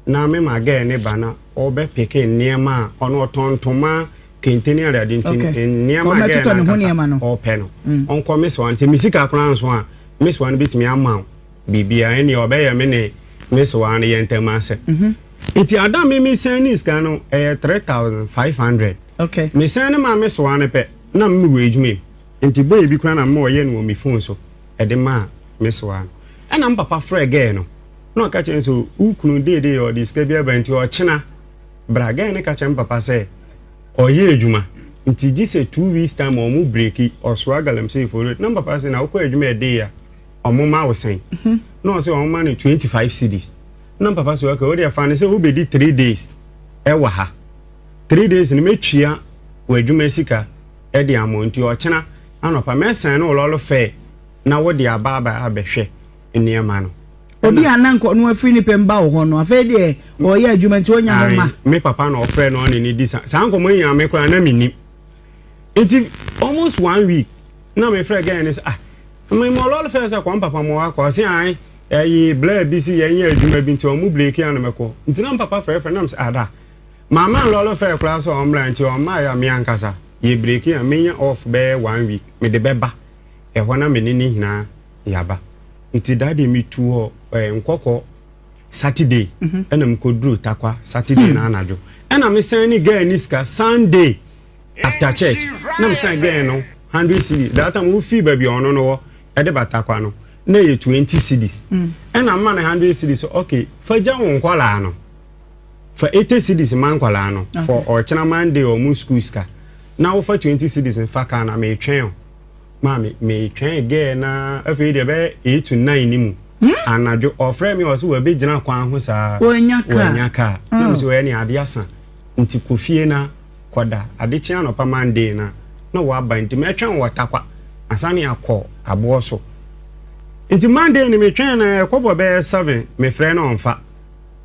S3: Na me ma girl no ba na ɔbɛ peke nneɛma a ɔno ɔtɔn ntoma, kente ne adeade nti nneɛma a girl no ankasa ɔpɛ no ɔnkɔ me sewa no. Sɛ me sika koraa nso a me sewa no bɛtumi ama wo biribiara ɛnneɛ ɔbɛyɛ me ne me sewa no yɛn ntam asɛm. Nti ada me me sɛn ne sika no ɛyɛ 3500. Me sɛn no maa me sewa no pɛ na me wɔ adwuma mu nti boy bi koraa na me ɔyɛ no wɔ me phone so ɛde maa me sewa no. Ɛna me papa frɛ girl no. Na ɔka kyerɛ no sɛ, Wo kunu deedee ɔde sika bi aba nti ɔkyena bra. Guy no ka kyerɛ me papa sɛ ɔyɛ adwuma nti gye sɛ 2 weeks time ɔmo breki ɔsoa galamsey for road. Na me papa se na wokɔ adwuma ɛdee a ɔmo ma wo sɛn? Na ɔse ɔmo ma no 25 cedis. Na me papa se okay wodeɛ fa no sɛ wobɛdi 3 days ɛwɔ ha. 3 days no mɛtua w'adwuma sika de ama wo nti ɔkyena anɔpa mɛsɛne wo lɔre fare na wode aba abɛhwɛ nneɛma no.
S2: Obi a na nka ɔno afiri ne pɛ mu ba wo hɔ no, afei deɛ ɔreyɛ adwuma nti ɔnya hɔ ma.
S3: Me papa na ɔfrɛ no ɔne ne di saa nkɔmmɔ yi nyinaa me koraa na mennim. Nti almost one week na mefrɛ girl no sɛ ah me mɔ lɔre fɛ sɛ kɔ mpapa mɔ akɔ ɔse ae ɛyi blɛ bi si yɛnyɛ adwuma bi nti ɔmo breki ano mɛkɔ nti na mpapa frɛfrɛ na mesɛ ada mama lɔre fɛ koraa sɛ ɔmmra nti ɔmma yɛ me ankasa yɛ breki a menya off bɛyɛ one week mede bɛba ɛhɔ na me ne ne nyinaa yaba nti that day me tu hɔ ɛɛ eh, nkɔkɔ Saturday mhm. ɛna me kɔ duru Takwa Saturday na anadwo ɛna me san ne girl ne sika Sunday after church na me san girl no 100 cedis that time wo fi baabi ɔno no wɔ ɛde ba Takwa no na yɛ 20 cedis mm. ɛna mma no 100 cedis okay fa gya wo nkɔlaa no fa 80 cedis ma nkɔlaa no for ɔkyena Monday ɔmo school sika na wofa 20 cedis fa kaa na metwɛn o Maame, metwɛn girl no ara, afei deɛ ɛbɛyɛ 8 to 9 ne mu anadwo, ɔfrɛɛ me ɔse wabɛgyina kwan ho saa, wannya kaa. Na mese ɔyɛ nea ade asa, nti kɔ fie na kɔda. Ade kye anɔpa Monday no a, na waba nti mɛtwɛn wɔ Tarkwa ansa ne akɔ aboɔ so. Nti Monday no metwɛn no ɛkɔbɔ bɛyɛ 7, mefrɛ no ɔmfa,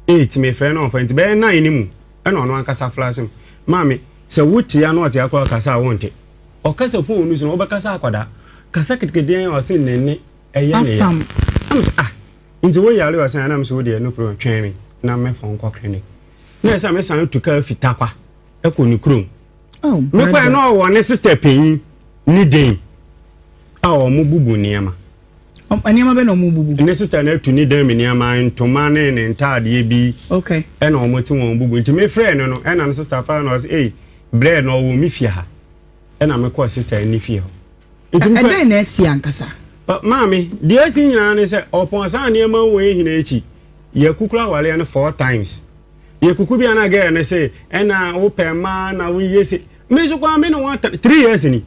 S3: 8 mefrɛ no ɔmfa, nti bɛyɛ 9 ne mu ɛna ɔno ankasa flash me. Maame, sɛ wote a na ɔte akɔ akasa a wonte. Ɔkasa phone no so no wobɛkasa akwadaa kasa ketekete ɛn ɔse ne nne ɛyɛ ne ya na me sɛ ah nti wo yare ɔse ana me sɛ wo deɛ no problem twɛn me na mɛfa wo nkɔ clinic na ɛsɛ me san tu kaa fi Tarkwa ɛkɔ ne kurom oh, mekɔɛ na ɔwɔ ne sister panyin ne den a ɔmo bubu nneɛma
S2: nneɛma bɛ na ɔmo bubu
S3: ne sister no atu ne dan mu nneɛma ntoma ne ne ntaadeɛ bi
S2: okay
S3: ɛna ɔmo te wɔn bubu nti mefrɛ no no ɛna ne sister fa na ɔse ei brɛ na ɔwɔ me fie ha ɛna mekɔɔ sister ne fie hɔ.
S2: Nti mekɔ Ɛdɛn na asi ankasa?
S3: Maame, deɛ asi nyinaa ne sɛ ɔpɔn saa nneɛma wei nyinaa akyi, yɛakukuru awareɛ no four times. Yɛkuku bi a na girl no se ɛna wopɛ mmaa na woyɛ se. Me nso koraa me ne wɔn atena 3 years ni.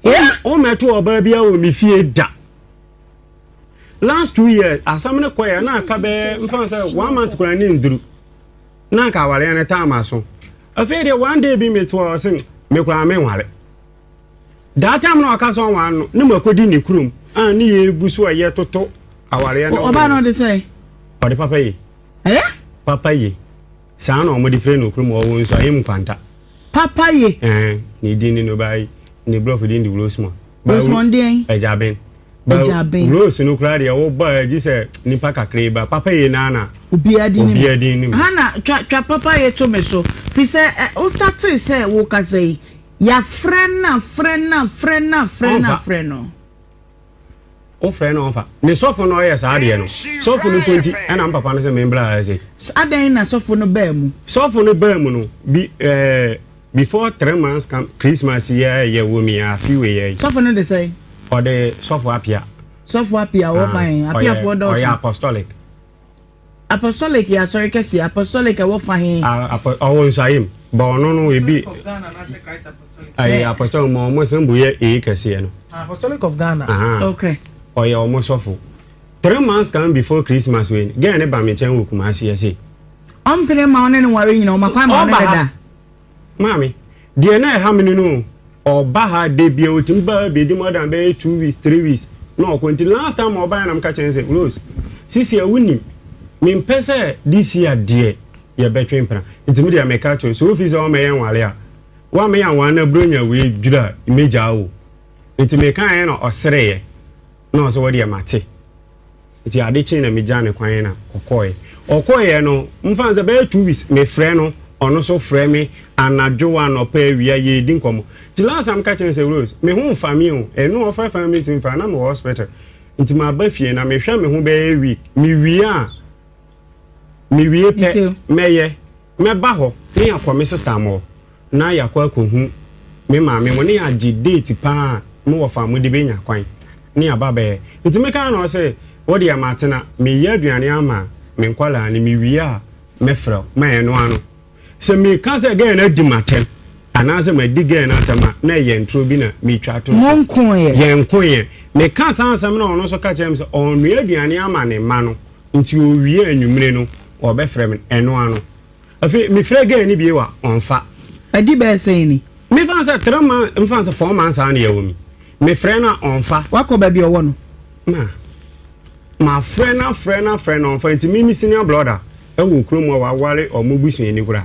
S3: Wommɛto ɔbaa biara wɔ me fie da. Last 2 years asɛm no kɔɛ na aka bɛɛ mfa sɛ one month koraa ne nduru. Na anka awareɛ no taa m'aso. Afei deɛ one day bi mete hɔ ɔse me koraa menware. That time na ɔka sɛ ɔnware no ne makɔdi ne kurom a ne yɛgu so a yɛtoto awareɛ no.
S2: Ɔbaa no ɔde sɛn?
S3: Ɔde papa ye.
S2: Ɛyɛ?
S3: Papa ye. Saa na wɔde frɛ no kurom ɔwɔ nso ayɛ mu kwanta.
S2: Papa ye.
S3: Ɛɛ ne din ne no baa yi ne brɔfo din de Rosemond.
S2: Rosemond deɛn?
S3: Agyaben.
S2: Agyaben.
S3: Rose no koraa deɛ wobɔ a gye sɛ nipa kakra ba papa ye naa na.
S2: Obiara din
S3: nim. Obiara din nim.
S2: Hana twa twa papa ye to me so fi sɛ ɛ wo startee sɛ wo kasa yi yafrɛ no afrɛ no afrɛ no afrɛ no afrɛ no.
S3: Wofrɛ no ɔmfa. Ne sɔfo no ɔyɛ saa adeɛ no. Sɔfo no mpo nti ɛna mpapa no sɛ membra ha sei.
S2: Adɛn na sɔfo no baa mu?
S3: Sɔfo no baa mu no bi ɛɛ before 3 months come Christmas yi a ɛyɛ wɔ mi afi wei yɛ yi.
S2: Sɔfo no de sɛn?
S3: Ɔde sɔfo Apia.
S2: Sɔfo Apia ɔwɔ fa he? Apiafoɔ dɔɔso.
S3: Ɔyɛ apostolic.
S2: Apostolic yɛ asɔre kɛseɛ. Apostolic ɛwɔ fa he?
S3: Ɔwɔ Nsuayem. But ɔno no ebi ɛyɛ apostolic ma ɔmo symbol yɛ A kɛseɛ no.
S4: Apostolic of Ghana.
S2: Okay.
S3: Ɔyɛ ɔmo sɔfo. 3 months come before Christmas wei girl ne ba me nkyɛn wɔ Kumasi ɛse.
S2: Ɔmpene ma ɔne no nware nyina ɔma kwan ma ɔne no da.
S3: Maame, deɛ na ɛha me no no ɔba ha de bia ɔtumi ba ha bɛdi more than bɛyɛ 2 weeks 3 weeks na ɔkɔ nti last time ɔbaeɛ na meka kyerɛ no sɛ Rose sisi a wonim mempɛ sɛ this year deɛ yɛbɛtwe mpena nti me deɛ meka kyerɛ sɛ wofi sɛ wɔmɛyɛ nware a woamɛyɛ anware na buronya wei dwira mɛgyaa wo nti mekaeɛ na ɔsereeɛ na ɔsɛ wɔdeɛ mate. Nti ade kyee na megyaa no kwan na ɔkɔɔɛ. Ɔkɔeɛ no, mfa no sɛ bɛyɛ 2 weeks, mefrɛ no, ɔno nso frɛ me anadwo, anɔpa, awia, yɛredi nkɔmmɔ. Nti last time ka kyerɛ no sɛ, "Rose, me ho mfa me o." Ɛno ɔfrɛfrɛ me ntimi mfa, na mewɔ hospital. Nti maba fie na mehwɛ me ho bɛyɛ week. Mewie a, mewie pɛ, mɛyɛ, mɛba hɔ ne yɛakɔ me sister mo hɔ na yɛakɔ akɔhu me maame mo ne yɛagye date paa a mewɔ fa mode bɛnya kwan ne yɛaba bɛyɛ. Nti meka na ɔsɛ wo deɛ matena meyɛ aduane ama me nkwadaa no, mewie a mɛfrɛ wo. Ma ɛno ano sɛ meka sɛ girl no adi m'atɛm anaasɛ madi girl no atɛm a, na ɛyɛ ntoro bi na metwa to.
S2: Monkoeɛ.
S3: Yɛnkoeɛ. Meka saa asɛm no a, ɔno nso ka kyerɛ me sɛ ɔnoa aduane ama ne mma no, nti ɔwie anwummere no ɔbɛfrɛ me. Ɛno ano afei mefrɛ girl no bio a, ɔmfa.
S2: Adi bɛyɛ sɛn ni?
S3: Mefa sɛ 3 months, mfa sɛ 4 months a na yɛwɔ mi. Mefrɛ no a, ɔmfa.
S2: Wakɔ baabi a ɔwɔ no?
S3: Ma mafrɛ no, afrɛ no, afrɛ no, ɔmfa. Nti me me senior brother ɛwɔ kurom a waware ɔmo busuani koraa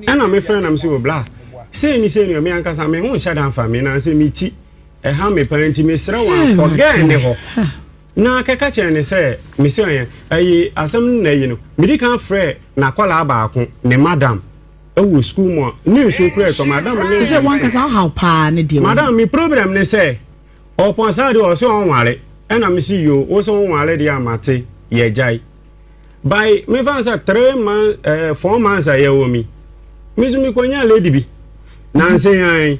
S3: ɛna mefrɛ nam sɛ, "O bla, sei ni sei ni, me ankasa me ho nhyɛ da mfa me na sɛ me ti ɛha me paa, nti mesrɛ wɔn akɔ girl ne hɔ na kɛka kyerɛ ne sɛ mesɛ ɔyɛ ɛyi asɛm no na ayi no." Medi kan frɛ n'akwadaa baako ne madam ɛwɔ sukuu mu a ne nsuo kura ɛtɔ madam ne.
S2: Sɛ wankasa ɔhaw paa ne deɛ.
S3: Madam, mi problem ne sɛ ɔpɔn saa deɛ ɔsɛ ɔnware, ɛna mi si yo wo sɛ ɔnware deɛ amate yɛ gyae by mefa sɛ 3 months, 4 months a yɛwɔ mi nso mi kɔ nya lady bi nanse yan.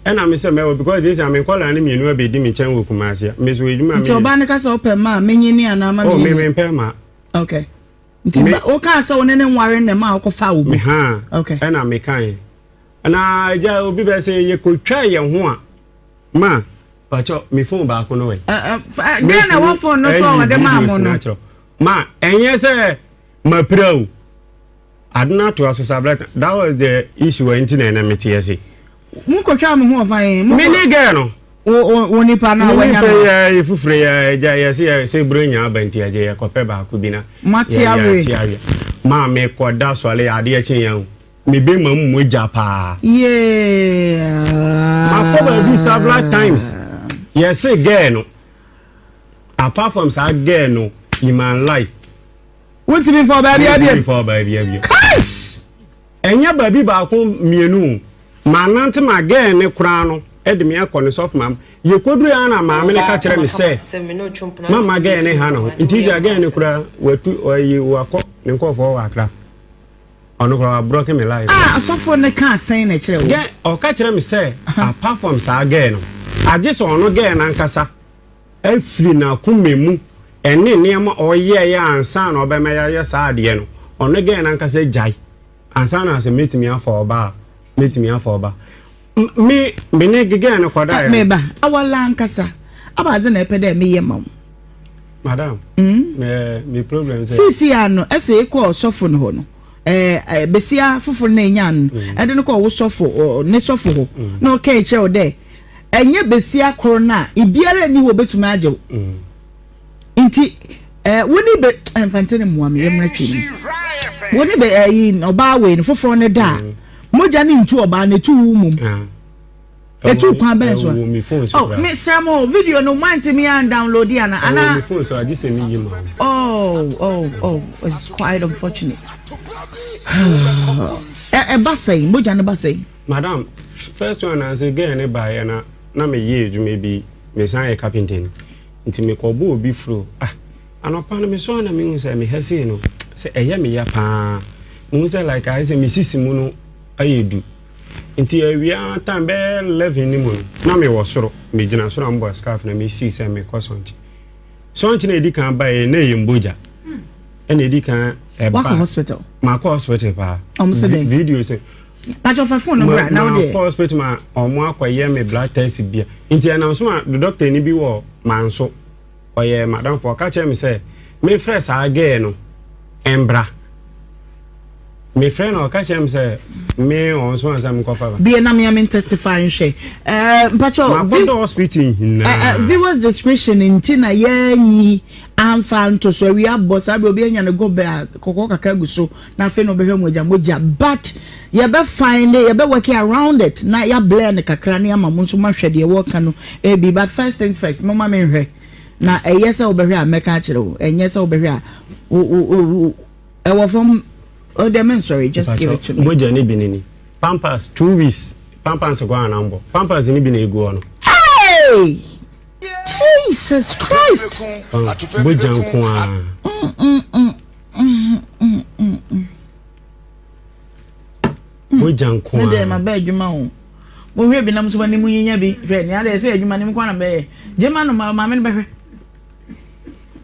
S3: Ɛna mi sɛ mɛwɔ because esi ame nkɔla ne mmienu abɛdi mi nkyɛn wɔ Kumasi a mi so edwuma mi.
S2: Nti ɔbaa ne ka sɛ ɔpɛ mmaa menyi ni anaa ma
S3: mi? Oh, mi mi mpɛ ma.
S2: Okay, nti wokaa sɛ wo ne ne nware ne ma a wokɔfa wo bi?
S3: Ha. Ɛna mi kan yɛ na agya obi bɛ sɛ yɛkɔtwa yɛn ho a ma pakyɛ mi phone baako no wɛ.
S2: Deɛ na wɔ phone no so a wɔde maa mo no?
S3: Ma ɛnyɛ sɛ mapira o, ade no atoa so sabrɛ. That was the issue a nti na ɛnɛ mete ase.
S2: Mokɔtwa mo ho ɔfa
S3: me ne girl no.
S2: Wo nipa no a wanya
S3: no. Yɛ foforo yɛ agya yɛ sɛ yɛ sɛ buro nya aba nti agya yɛkɔpɛ baako bi na
S2: mate awe.
S3: Yɛate awe maa mekɔda sɔle adeɛ kye yɛn o, mebe ma mu mogya paa. Makɔ baabi several times, yɛse girl no, apart from saa girl no in my life.
S2: Wontumi mfa ɔbaa bi abiem.
S3: Wontumi mfa ɔbaa bi abiem.
S2: Cash.
S3: Ɛnyɛ baabi baako mmienu o, manante ma girl ne koraa no ɛde me akɔ ne sɔfo maame. Yɛkɔduru ya na maame no ka kyerɛ me sɛ mama girl ne ha ne ho, nti sɛ girl ne koraa watu ɔyi wakɔ ne nkɔɔfoɔ wɔ Akra, ɔno koraa wabrɔke me life.
S2: Ah, asɔfo ne ka asɛn na ɛkyerɛ wo?
S3: Girl ɔka kyerɛ me sɛ apart from saa girl no, agye sɛ ɔno girl nankasa afiri n'akoma mu ɛne nneɛma ɔyɛɛyɛ ansa na ɔbɛma yɛayɛ saa adeɛ no, ɔno girl nankasa gyae ansa na sɛ mɛtumi afa ɔba a, mɛtumi afa ɔba. Me ne girl no kɔda yɛ.
S2: Meba awala ankasa abaadze na ɛpɛ dɛ meyɛ ma wo?
S3: Madam, me problem sɛ.
S2: Seesei ano ɛsɛ ekɔ ɔsɔfo no hɔ no, ɛɛ besia foforɔ na enya no, ɛde no kɔ ɔwo sɔfo ne sɔfo hɔ na ɔka ekyerɛ wo dɛ ɛnyɛ besia koro no a ebiara ni hɔ obetumi agye wo, nti wo ne be mfante ne mmoa me yɛmmerɛ twi mu, wo ne be ɛyi ɔbaa wei no foforɔ ne da a mogya ne ntu ɔbaa na etu wo mum etu kwan bɛn so a? Oh, me sra mo, video no mo antumi an download ana ana?
S3: Mi phone so, agye sɛ mi yi ma.
S2: Oh, it's quite unfortunate. Ɛba sɛn, mogya no ba sɛn?
S3: Madam, first one na sɛ girl ne baeɛ na meyɛ adwuma bi, mesan yɛ carpenter ni, nti mekɔbɔ obi furo. Ah, anɔpa no mesɔ a na mehu sɛ mehɛ sei no sɛ ɛyɛ me ya paa, mehu sɛ like ayɛ sɛ mesisi mu no ayɛ du. Nti awia time bɛyɛ 11 ne mu no na mewɔ soro, megyina soro a mebɔ scarf na mesii sɛ mekɔ sɔnkye. Sɔnkye na ɛdi kan baeɛ na ɛyɛ mbogya ɛna ɛdi kan ɛba.
S2: Wakɔ hospital?
S3: Makɔ hospital paa.
S2: Ɔmo sɛ dɛn?
S3: Video sɛ.
S2: Patro, fa phone no bra na wo deɛ.
S3: Makɔ hospital ma ɔmo akɔyɛ me blood test bia, nti ɛnam so ma the doctor ni bi wɔ manso, ɔyɛ madamfo, ɔka kyerɛ me sɛ mefrɛ saa girl no mbra. Mefrɛ no, ɔka kyerɛ me sɛ me ɔnso ansa mekɔfa ba.
S2: Bie na mea me testify nhwɛ. Mpacho.
S3: Makɔdɔ hospital nyinaa.
S2: Viewers discretion nti na yɛnyi amfa nto so. Awia abɔ saa bere, obi anya ne gɔbɛ a kɔkɔɔ kakra gu so na afei na ɔbɛhwɛ mogya mogya, but yɛbɛ find, yɛbɛ work around it na yɛablur no kakra ne ama mo nso mahwɛ deɛ wɔka no ebi. But first things first, moma menhwɛ na ɛyɛ sɛ wobɛhwɛ a mɛka akyerɛ wo, ɛnyɛ sɛ wobɛhwɛ a wo wo wo. Ɛwɔ fam oh deɛ mensɔre just give it to me.
S3: Mogya ne bi ne ni. Pampers 2 weeks pampers kɔ anambɔ pampers ne bi na egu hɔ no.
S2: Hey! Jesus Christ!
S3: Mogya nko ara. Mogya nko
S2: ara. Ne deɛ ma bɛ adwuma o. Mohwɛ bi nam so ma ne mu nyinya bi hwɛ nea deɛ sɛ adwuma ne mu kwan na bɛyɛ. Gyema no ma maame no bɛhwɛ.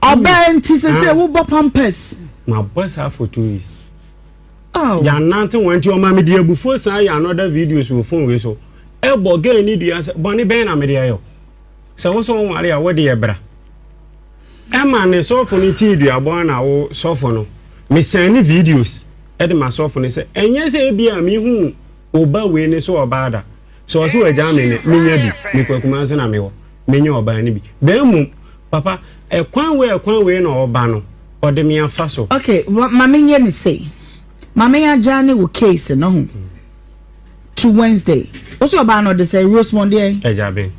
S2: Ɔbaa nti sɛ sɛ wobɔ pampers.
S3: Ma bɔ saa for 2 weeks. Oh. Yɛanante wɔn nti ɔma mede abufuo san yɛ another videos wɔ phone wei so. Ɛbɔ girl ne dua sɛ bɔne bɛn na mede ayɛ wo. Sɛ wo sɛ wonware a wode yɛ bra. Ɛma ne sɔfo no tii duabɔ na wo sɔfo no. Mesɛn ne videos ɛde ma sɔfo no sɛ ɛnyɛ sɛ ebi a mehu wo ba wei ne so ɔbaa da. Sɛ ɔsɛ wagyaa me ne menya bi mekɔ Kumase na mewɔ menya ɔbaa no bi. Bɛn mmom papa ɛkwan wei ɛkwan wei na ɔba no ɔde me afa so.
S2: Okay, ma menyɛ no sei. Ma me adjourn wo case no ho to Wednesday. Wo sɛ ɔbaa no ɔde sɛ Rosemond deɛ?
S3: Agyaben.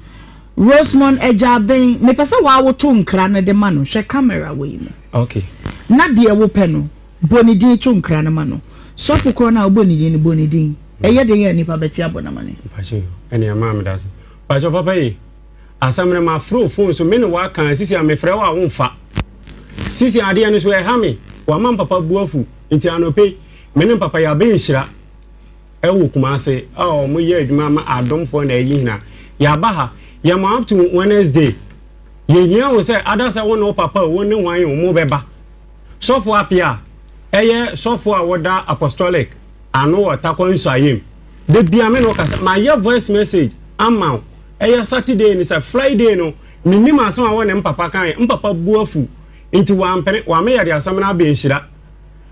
S2: Rosemond Agyaben, mepɛ sɛ woawoto nkra no de ma no. Hwɛ camera wei mu.
S3: Okay.
S2: Na deɛ wopɛ no, bɔ ne din to nkra no ma no. Sɔfo korɔ no a wobɔ ne din no, bɔ ne din. Ɛyɛ den a nnipa bɛte abɔ no amane.
S3: Mpakyɛ ɛne ɛmaa meda ase. Mpakyɛ papa yi, asɛm no mafrɛ wo phone so me ne wo aka sisi a mefrɛ wo a womfa. Sisi adeɛ no so ɛha me, wama mpapa bu afu nti anɔpɛ yi me ne mpapa yɛabɛ nhyira ɛwɔ Kumase a wɔn yɛ adwuma ma adomfoɔ na ɛyi hina. Yɛaba ha, yɛma up to Wednesday. Yɛhia wo sɛ ada sɛ wo ne wo papa wo ne hwan o mo bɛba. Sɔfo Apia ɛyɛ sɔfo a wɔda apostolic ano wɔ Tarkwa Nsuayem. Da bia me ne wo kasa, mayɛ voice message ama wo. Ɛyɛ Saturday ni sɛ Friday no, mennim asɛm a wo ne mpapa kaeɛ. Mpapa bu afu nti wampene, wame yɛde asɛm no abɛ nhyira.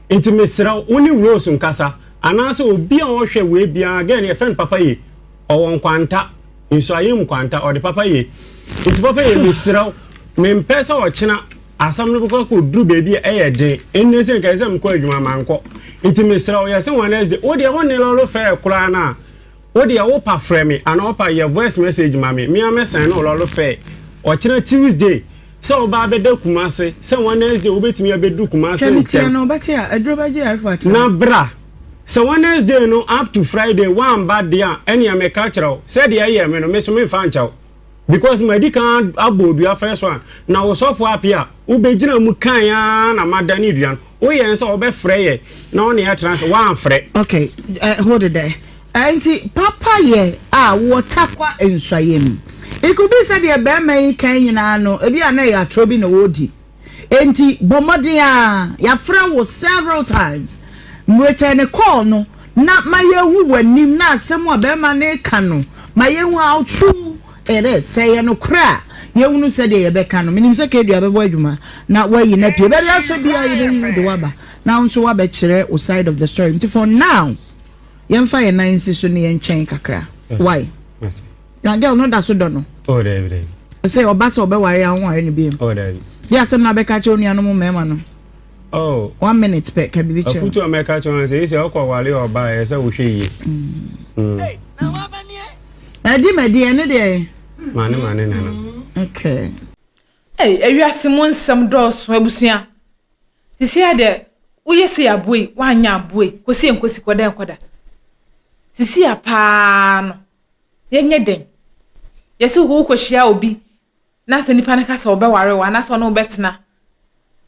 S3: Nti mesrɛ wo, wo ne Rose nkasa anaasɛ obi a ɔhwɛ wei biara, girl no yɛfrɛ no Papa Ye, ɔwɔ Nkwanta, Nsuayem Nkwanta, ɔde Papa Ye. Nti Papa Ye mesrɛ wo, mempɛ sɛ ɔkyena asɛm no bɛkɔ akɔduru baabi a ɛyɛ den. Ɛnnɛ sɛ nka ɛsɛ sɛ mekɔ adwuma mankɔ. Nti mesrɛ wo, yɛse Wednesday, wo deɛ wo ne lɔre fɛɛ koraa no a, wo deɛ wo pa frɛ me anaa wo pa yɛ voice message ma me, me ara mɛsɛn no lɔre fɛɛ. Ɔkyena Tuesday, sɛ woba abɛda Kumase, sɛ Wednesday wobɛtumi abɛduru Kumase
S2: Twɛ ne tia
S3: ntɛm.
S2: no, ɔbɛte a, aduro bɛgye a ɛfa akyerɛ
S3: Na
S2: no.
S3: bra. Sɛ Wednesday no up to Friday woamba deɛ a, ɛnneɛ meka kyerɛ wo, sɛdeɛ ɛyɛɛ me no, me nso memfa nkyɛ wo. Because madi kan abɔ odua first one na wo sɔfo apia a wobɛgyina mu kan ara na madane dua no woyɛ sɛ wobɛfrɛ yɛ na wo ne yɛ tena ase woamfrɛ.
S2: Okay, hold it there. Nti papa yɛ a wɔ Tarkwa nsuayɛ mu. It could be sɛ deɛ bɛrima yi kan nyinaa no ebi a na ɛyɛ atorɔ bi na ɔredi. Enti bɔ mmɔden ara, yɛafrɛ wo several times, return call no na ma yɛnhu w'anim na asɛm a bɛrima no reka no ma yɛnhu how true it is. Sɛ ɛyɛ nokorɛ a, yɛnhunu sɛdeɛ yɛbɛka no. Menim sɛ Kadua bɛbɔ adwuma na wayi no apue. Baabi a wosɔ biara yɛbɛyi wo de wo aba na wo nso woabɛkyerɛ wo side of the story. Nti for now, yɛmfa yɛn nan nsi so na yɛntwɛn kakra. Why? Na girl no da so dɔ no.
S3: Oh dabi dabi.
S2: Sɛ ɔba sɛ ɔbɛware a ɔnware no bio.
S3: Oh dabi.
S2: Di asɛm na abɛka kyerɛ onuanom mmarima no.
S3: Oh.
S2: One minute pɛ ka biribi kyerɛ.
S3: Afutu a mɛka kyerɛ wɔn sɛ esi ɔkɔ ware ɔba a ɛyɛ sɛ wohwɛ yie.
S2: Ɛdi mɛdi ɛne deɛ.
S3: Maane maane nana.
S2: Okay.
S1: Ei, ewiase mu nsɛm dɔɔso abusua. Sisi a deɛ woyɛ sei aboa yi, woanyɛ aboa yi, kɔsi nkosi kɔda nkɔda. Sisi a paa no, yɛnyɛ dɛn? Yɛse wokɔhyia obi na sɛ nipa no ka sɛ ɔbɛware wo anaasɛ ɔne wo bɛtena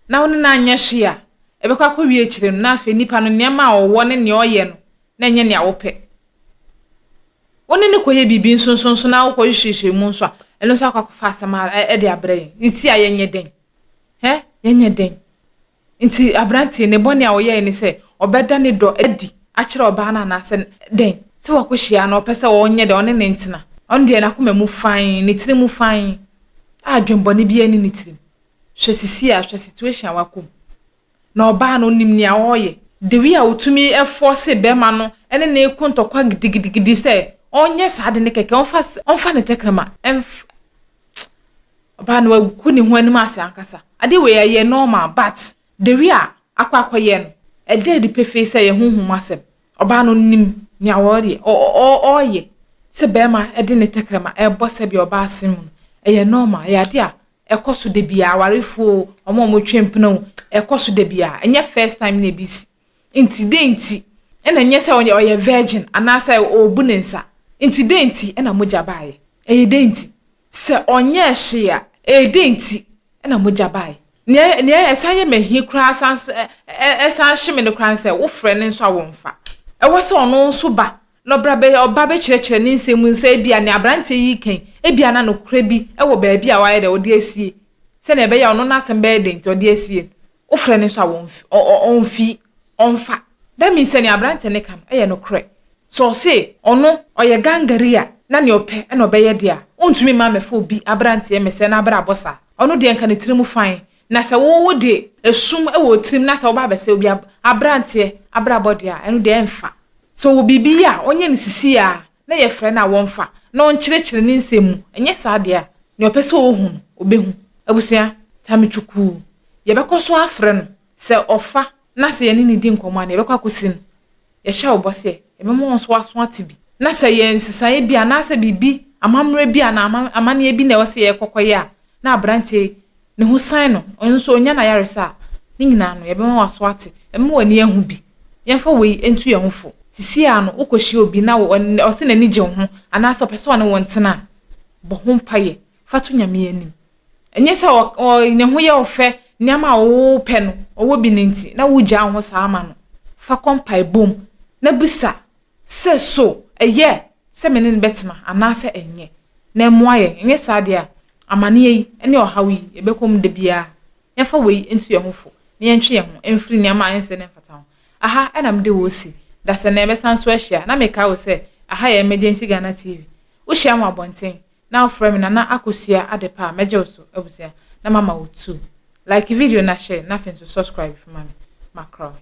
S1: na wo ne no anyɛ hwee a, ɛbɛkɔ akɔwie akyire no na afei nipa no nneɛma a ɔwɔ ne nea ɔyɛ no na ɛnyɛ nea wopɛ. Wo ne no kɔyɛ biribi nsonso na wokɔhwehwɛhwɛ mu nso a, ɛno nso akɔ akɔfa asɛm a ɛde abrɛ yɛn. Nti a yɛnyɛ dɛn? Hɛ? Yɛnyɛ dɛn? Nti aberanteɛ ne bɔne a ɔyɛe ne sɛ ɔbɛda ne dɔ adi akyerɛ ɔbaa no anaasɛ dɛn? Sɛ wakɔhyia no ɔpɛ sɛ ɔnyɛ dɛn ɔne ne ntena. Ɔno deɛ n'akoma mu fann, ne tiri mu fann a adwemmɔne biara nni ne tirim. Hwɛ sisi a, hwɛ situation a wakɔ mu. Na ɔbaa no onim nea ɔreyɛ. The way a otumi force bɛrima no ne ne ko ntɔkwa gidigidigidi sɛ ɔnyɛ saa ade no kɛkɛ, ɔmfa ɔmfa ne tɛkrɛma ɛmf ɔbaa no wagu ne ho anim ase ankasa. Ade wei ɛyɛ normal but the way a akɔ akɔyɛ no, ɛda adi pefee sɛ ɛyɛ honhom asɛm. Ɔbaa no nim nea ɔreyɛ ɔreyɛ sɛ bɛrima de ne tɛkrɛma ɛrebɔ sɛdeɛ ɔbaa se mu no, ɛyɛ normal, ɛyɛ ade a. Ɛkɔ so da biara, awarefoɔ o, wɔn a wɔtwe mpena o, ɛkɔ so da biara. Ɛnyɛ first time na ebi si. Nti dɛn nti na ɛnyɛ sɛ ɔyɛ ɔyɛ virgin anaasɛ ɔrebu ne nsa? Nti dɛn nti na mogya baeɛ? Ɛyɛ dɛn nti? Sɛ ɔnyɛɛ hwee a, ɛyɛ dɛn nti na mogya baeɛ? Nea nea ɛsan yɛ me ahi koraa san ɛsan hye me no koraa ne sɛ wofrɛ no nso a wɔmfa. Ɛwɔ sɛ ɔno nso ba na ɔbra bɛ ɔba bɛkyerɛkyerɛ ne nsɛm mu sɛ ebia nea aberanteɛ yi reka yi, ebia na nokorɛ bi wɔ baabi a wayɛ dɛ ɔde asie sɛnea ɛbɛyɛ a ɔno n'asɛm bɛyɛ dɛ nti ɔde asie no. Wofrɛ no nso a wɔmfi ɔ ɔ ɔmfi ɔmfa. That means sɛ nea aberanteɛ no ka no yɛ nokorɛ. Sɛ ɔse ɔno ɔyɛ gangari a na nea ɔpɛ na ɔbɛyɛ deɛ a, wontumi mma mmɛfa obi aberanteɛ mmɛsɛe n'abrabɔ saa. Ɔno deɛ nka ne tirim fine. Na sɛ wo wode esum wɔ wo tirim na sɛ woba abɛsɛe obi aberanteɛ abrabɔ deɛ a, ɛno deɛ ɛmfa. Sɛ ɔwɔ biribi yɛ a, ɔnyɛ no sisi ara na yɛfrɛ no a wɔmfa na ɔnkyerɛkyerɛ ne nsɛm mu. Ɛnyɛ saa deɛ a, nea ɔpɛ sɛ ɔhu no, ɔbɛhu. Abusua, Tammy Chukwu, yɛbɛkɔ so afrɛ no. Sɛ ɔfa na sɛ yɛne no di nkɔmmɔ a, nea yɛbɛkɔ akɔsi no, yɛhyɛ wo bɔ sɛ yɛbɛma wo nso w'aso ate bi. Na sɛ ɛyɛ nsesaeɛ bi anaasɛ biribi, amammerɛ bi anaa amanneɛ bi na ɛwɔ sɛ yɛkɔ kɔyɛ a, na aberanteɛ yi, ne ho san no, ɔno nso ɔnya n'ayaresa a, ne nyinaa no, yɛbɛma w'aso ate, yɛbɛma w'ani ahu bi. Yɛmfa wei ntu yɛn ho fo. Seesei ara no, wokɔhyia obi na ɔse n'ani gye wo ho anaasɛ ɔpɛ sɛ ɔne wo ntena a, bɔ ho mpaeɛ fa to Nyame anim. Ɛnyɛ sɛ ɔ ne ho yɛ wo fɛ, nneɛma a wopɛ no, ɔwɔ bi no nti, na wogyaa wo ho saa ma no. Fa kɔ mpaebɔ mu na bisa sɛ so ɛyɛ sɛ me ne no bɛtena anaasɛ ɛnyɛ, na ɛmmoa yɛn. Ɛnyɛ saa deɛ a, amaneɛ yi ne ɔhaw yi, yɛbɛkɔ mu da biara. Yɛmfa wei ntu yɛn ho fo na yɛntwe yɛn ho mfiri nneɛma a ɛnsɛ na ɛmfata ho. Aha na mede wo resi. Dasani yɛbɛsan so ahyia. Na mekae wo sɛ, aha yɛ Emergency Ghana TV. Wohyia me wɔ abɔnten na wofrɛ me Nana Akosua Adepa a, mɛgye wo so abusua na mama wo tu. Like video na share na afei nso subscribe ma me. Makra wo.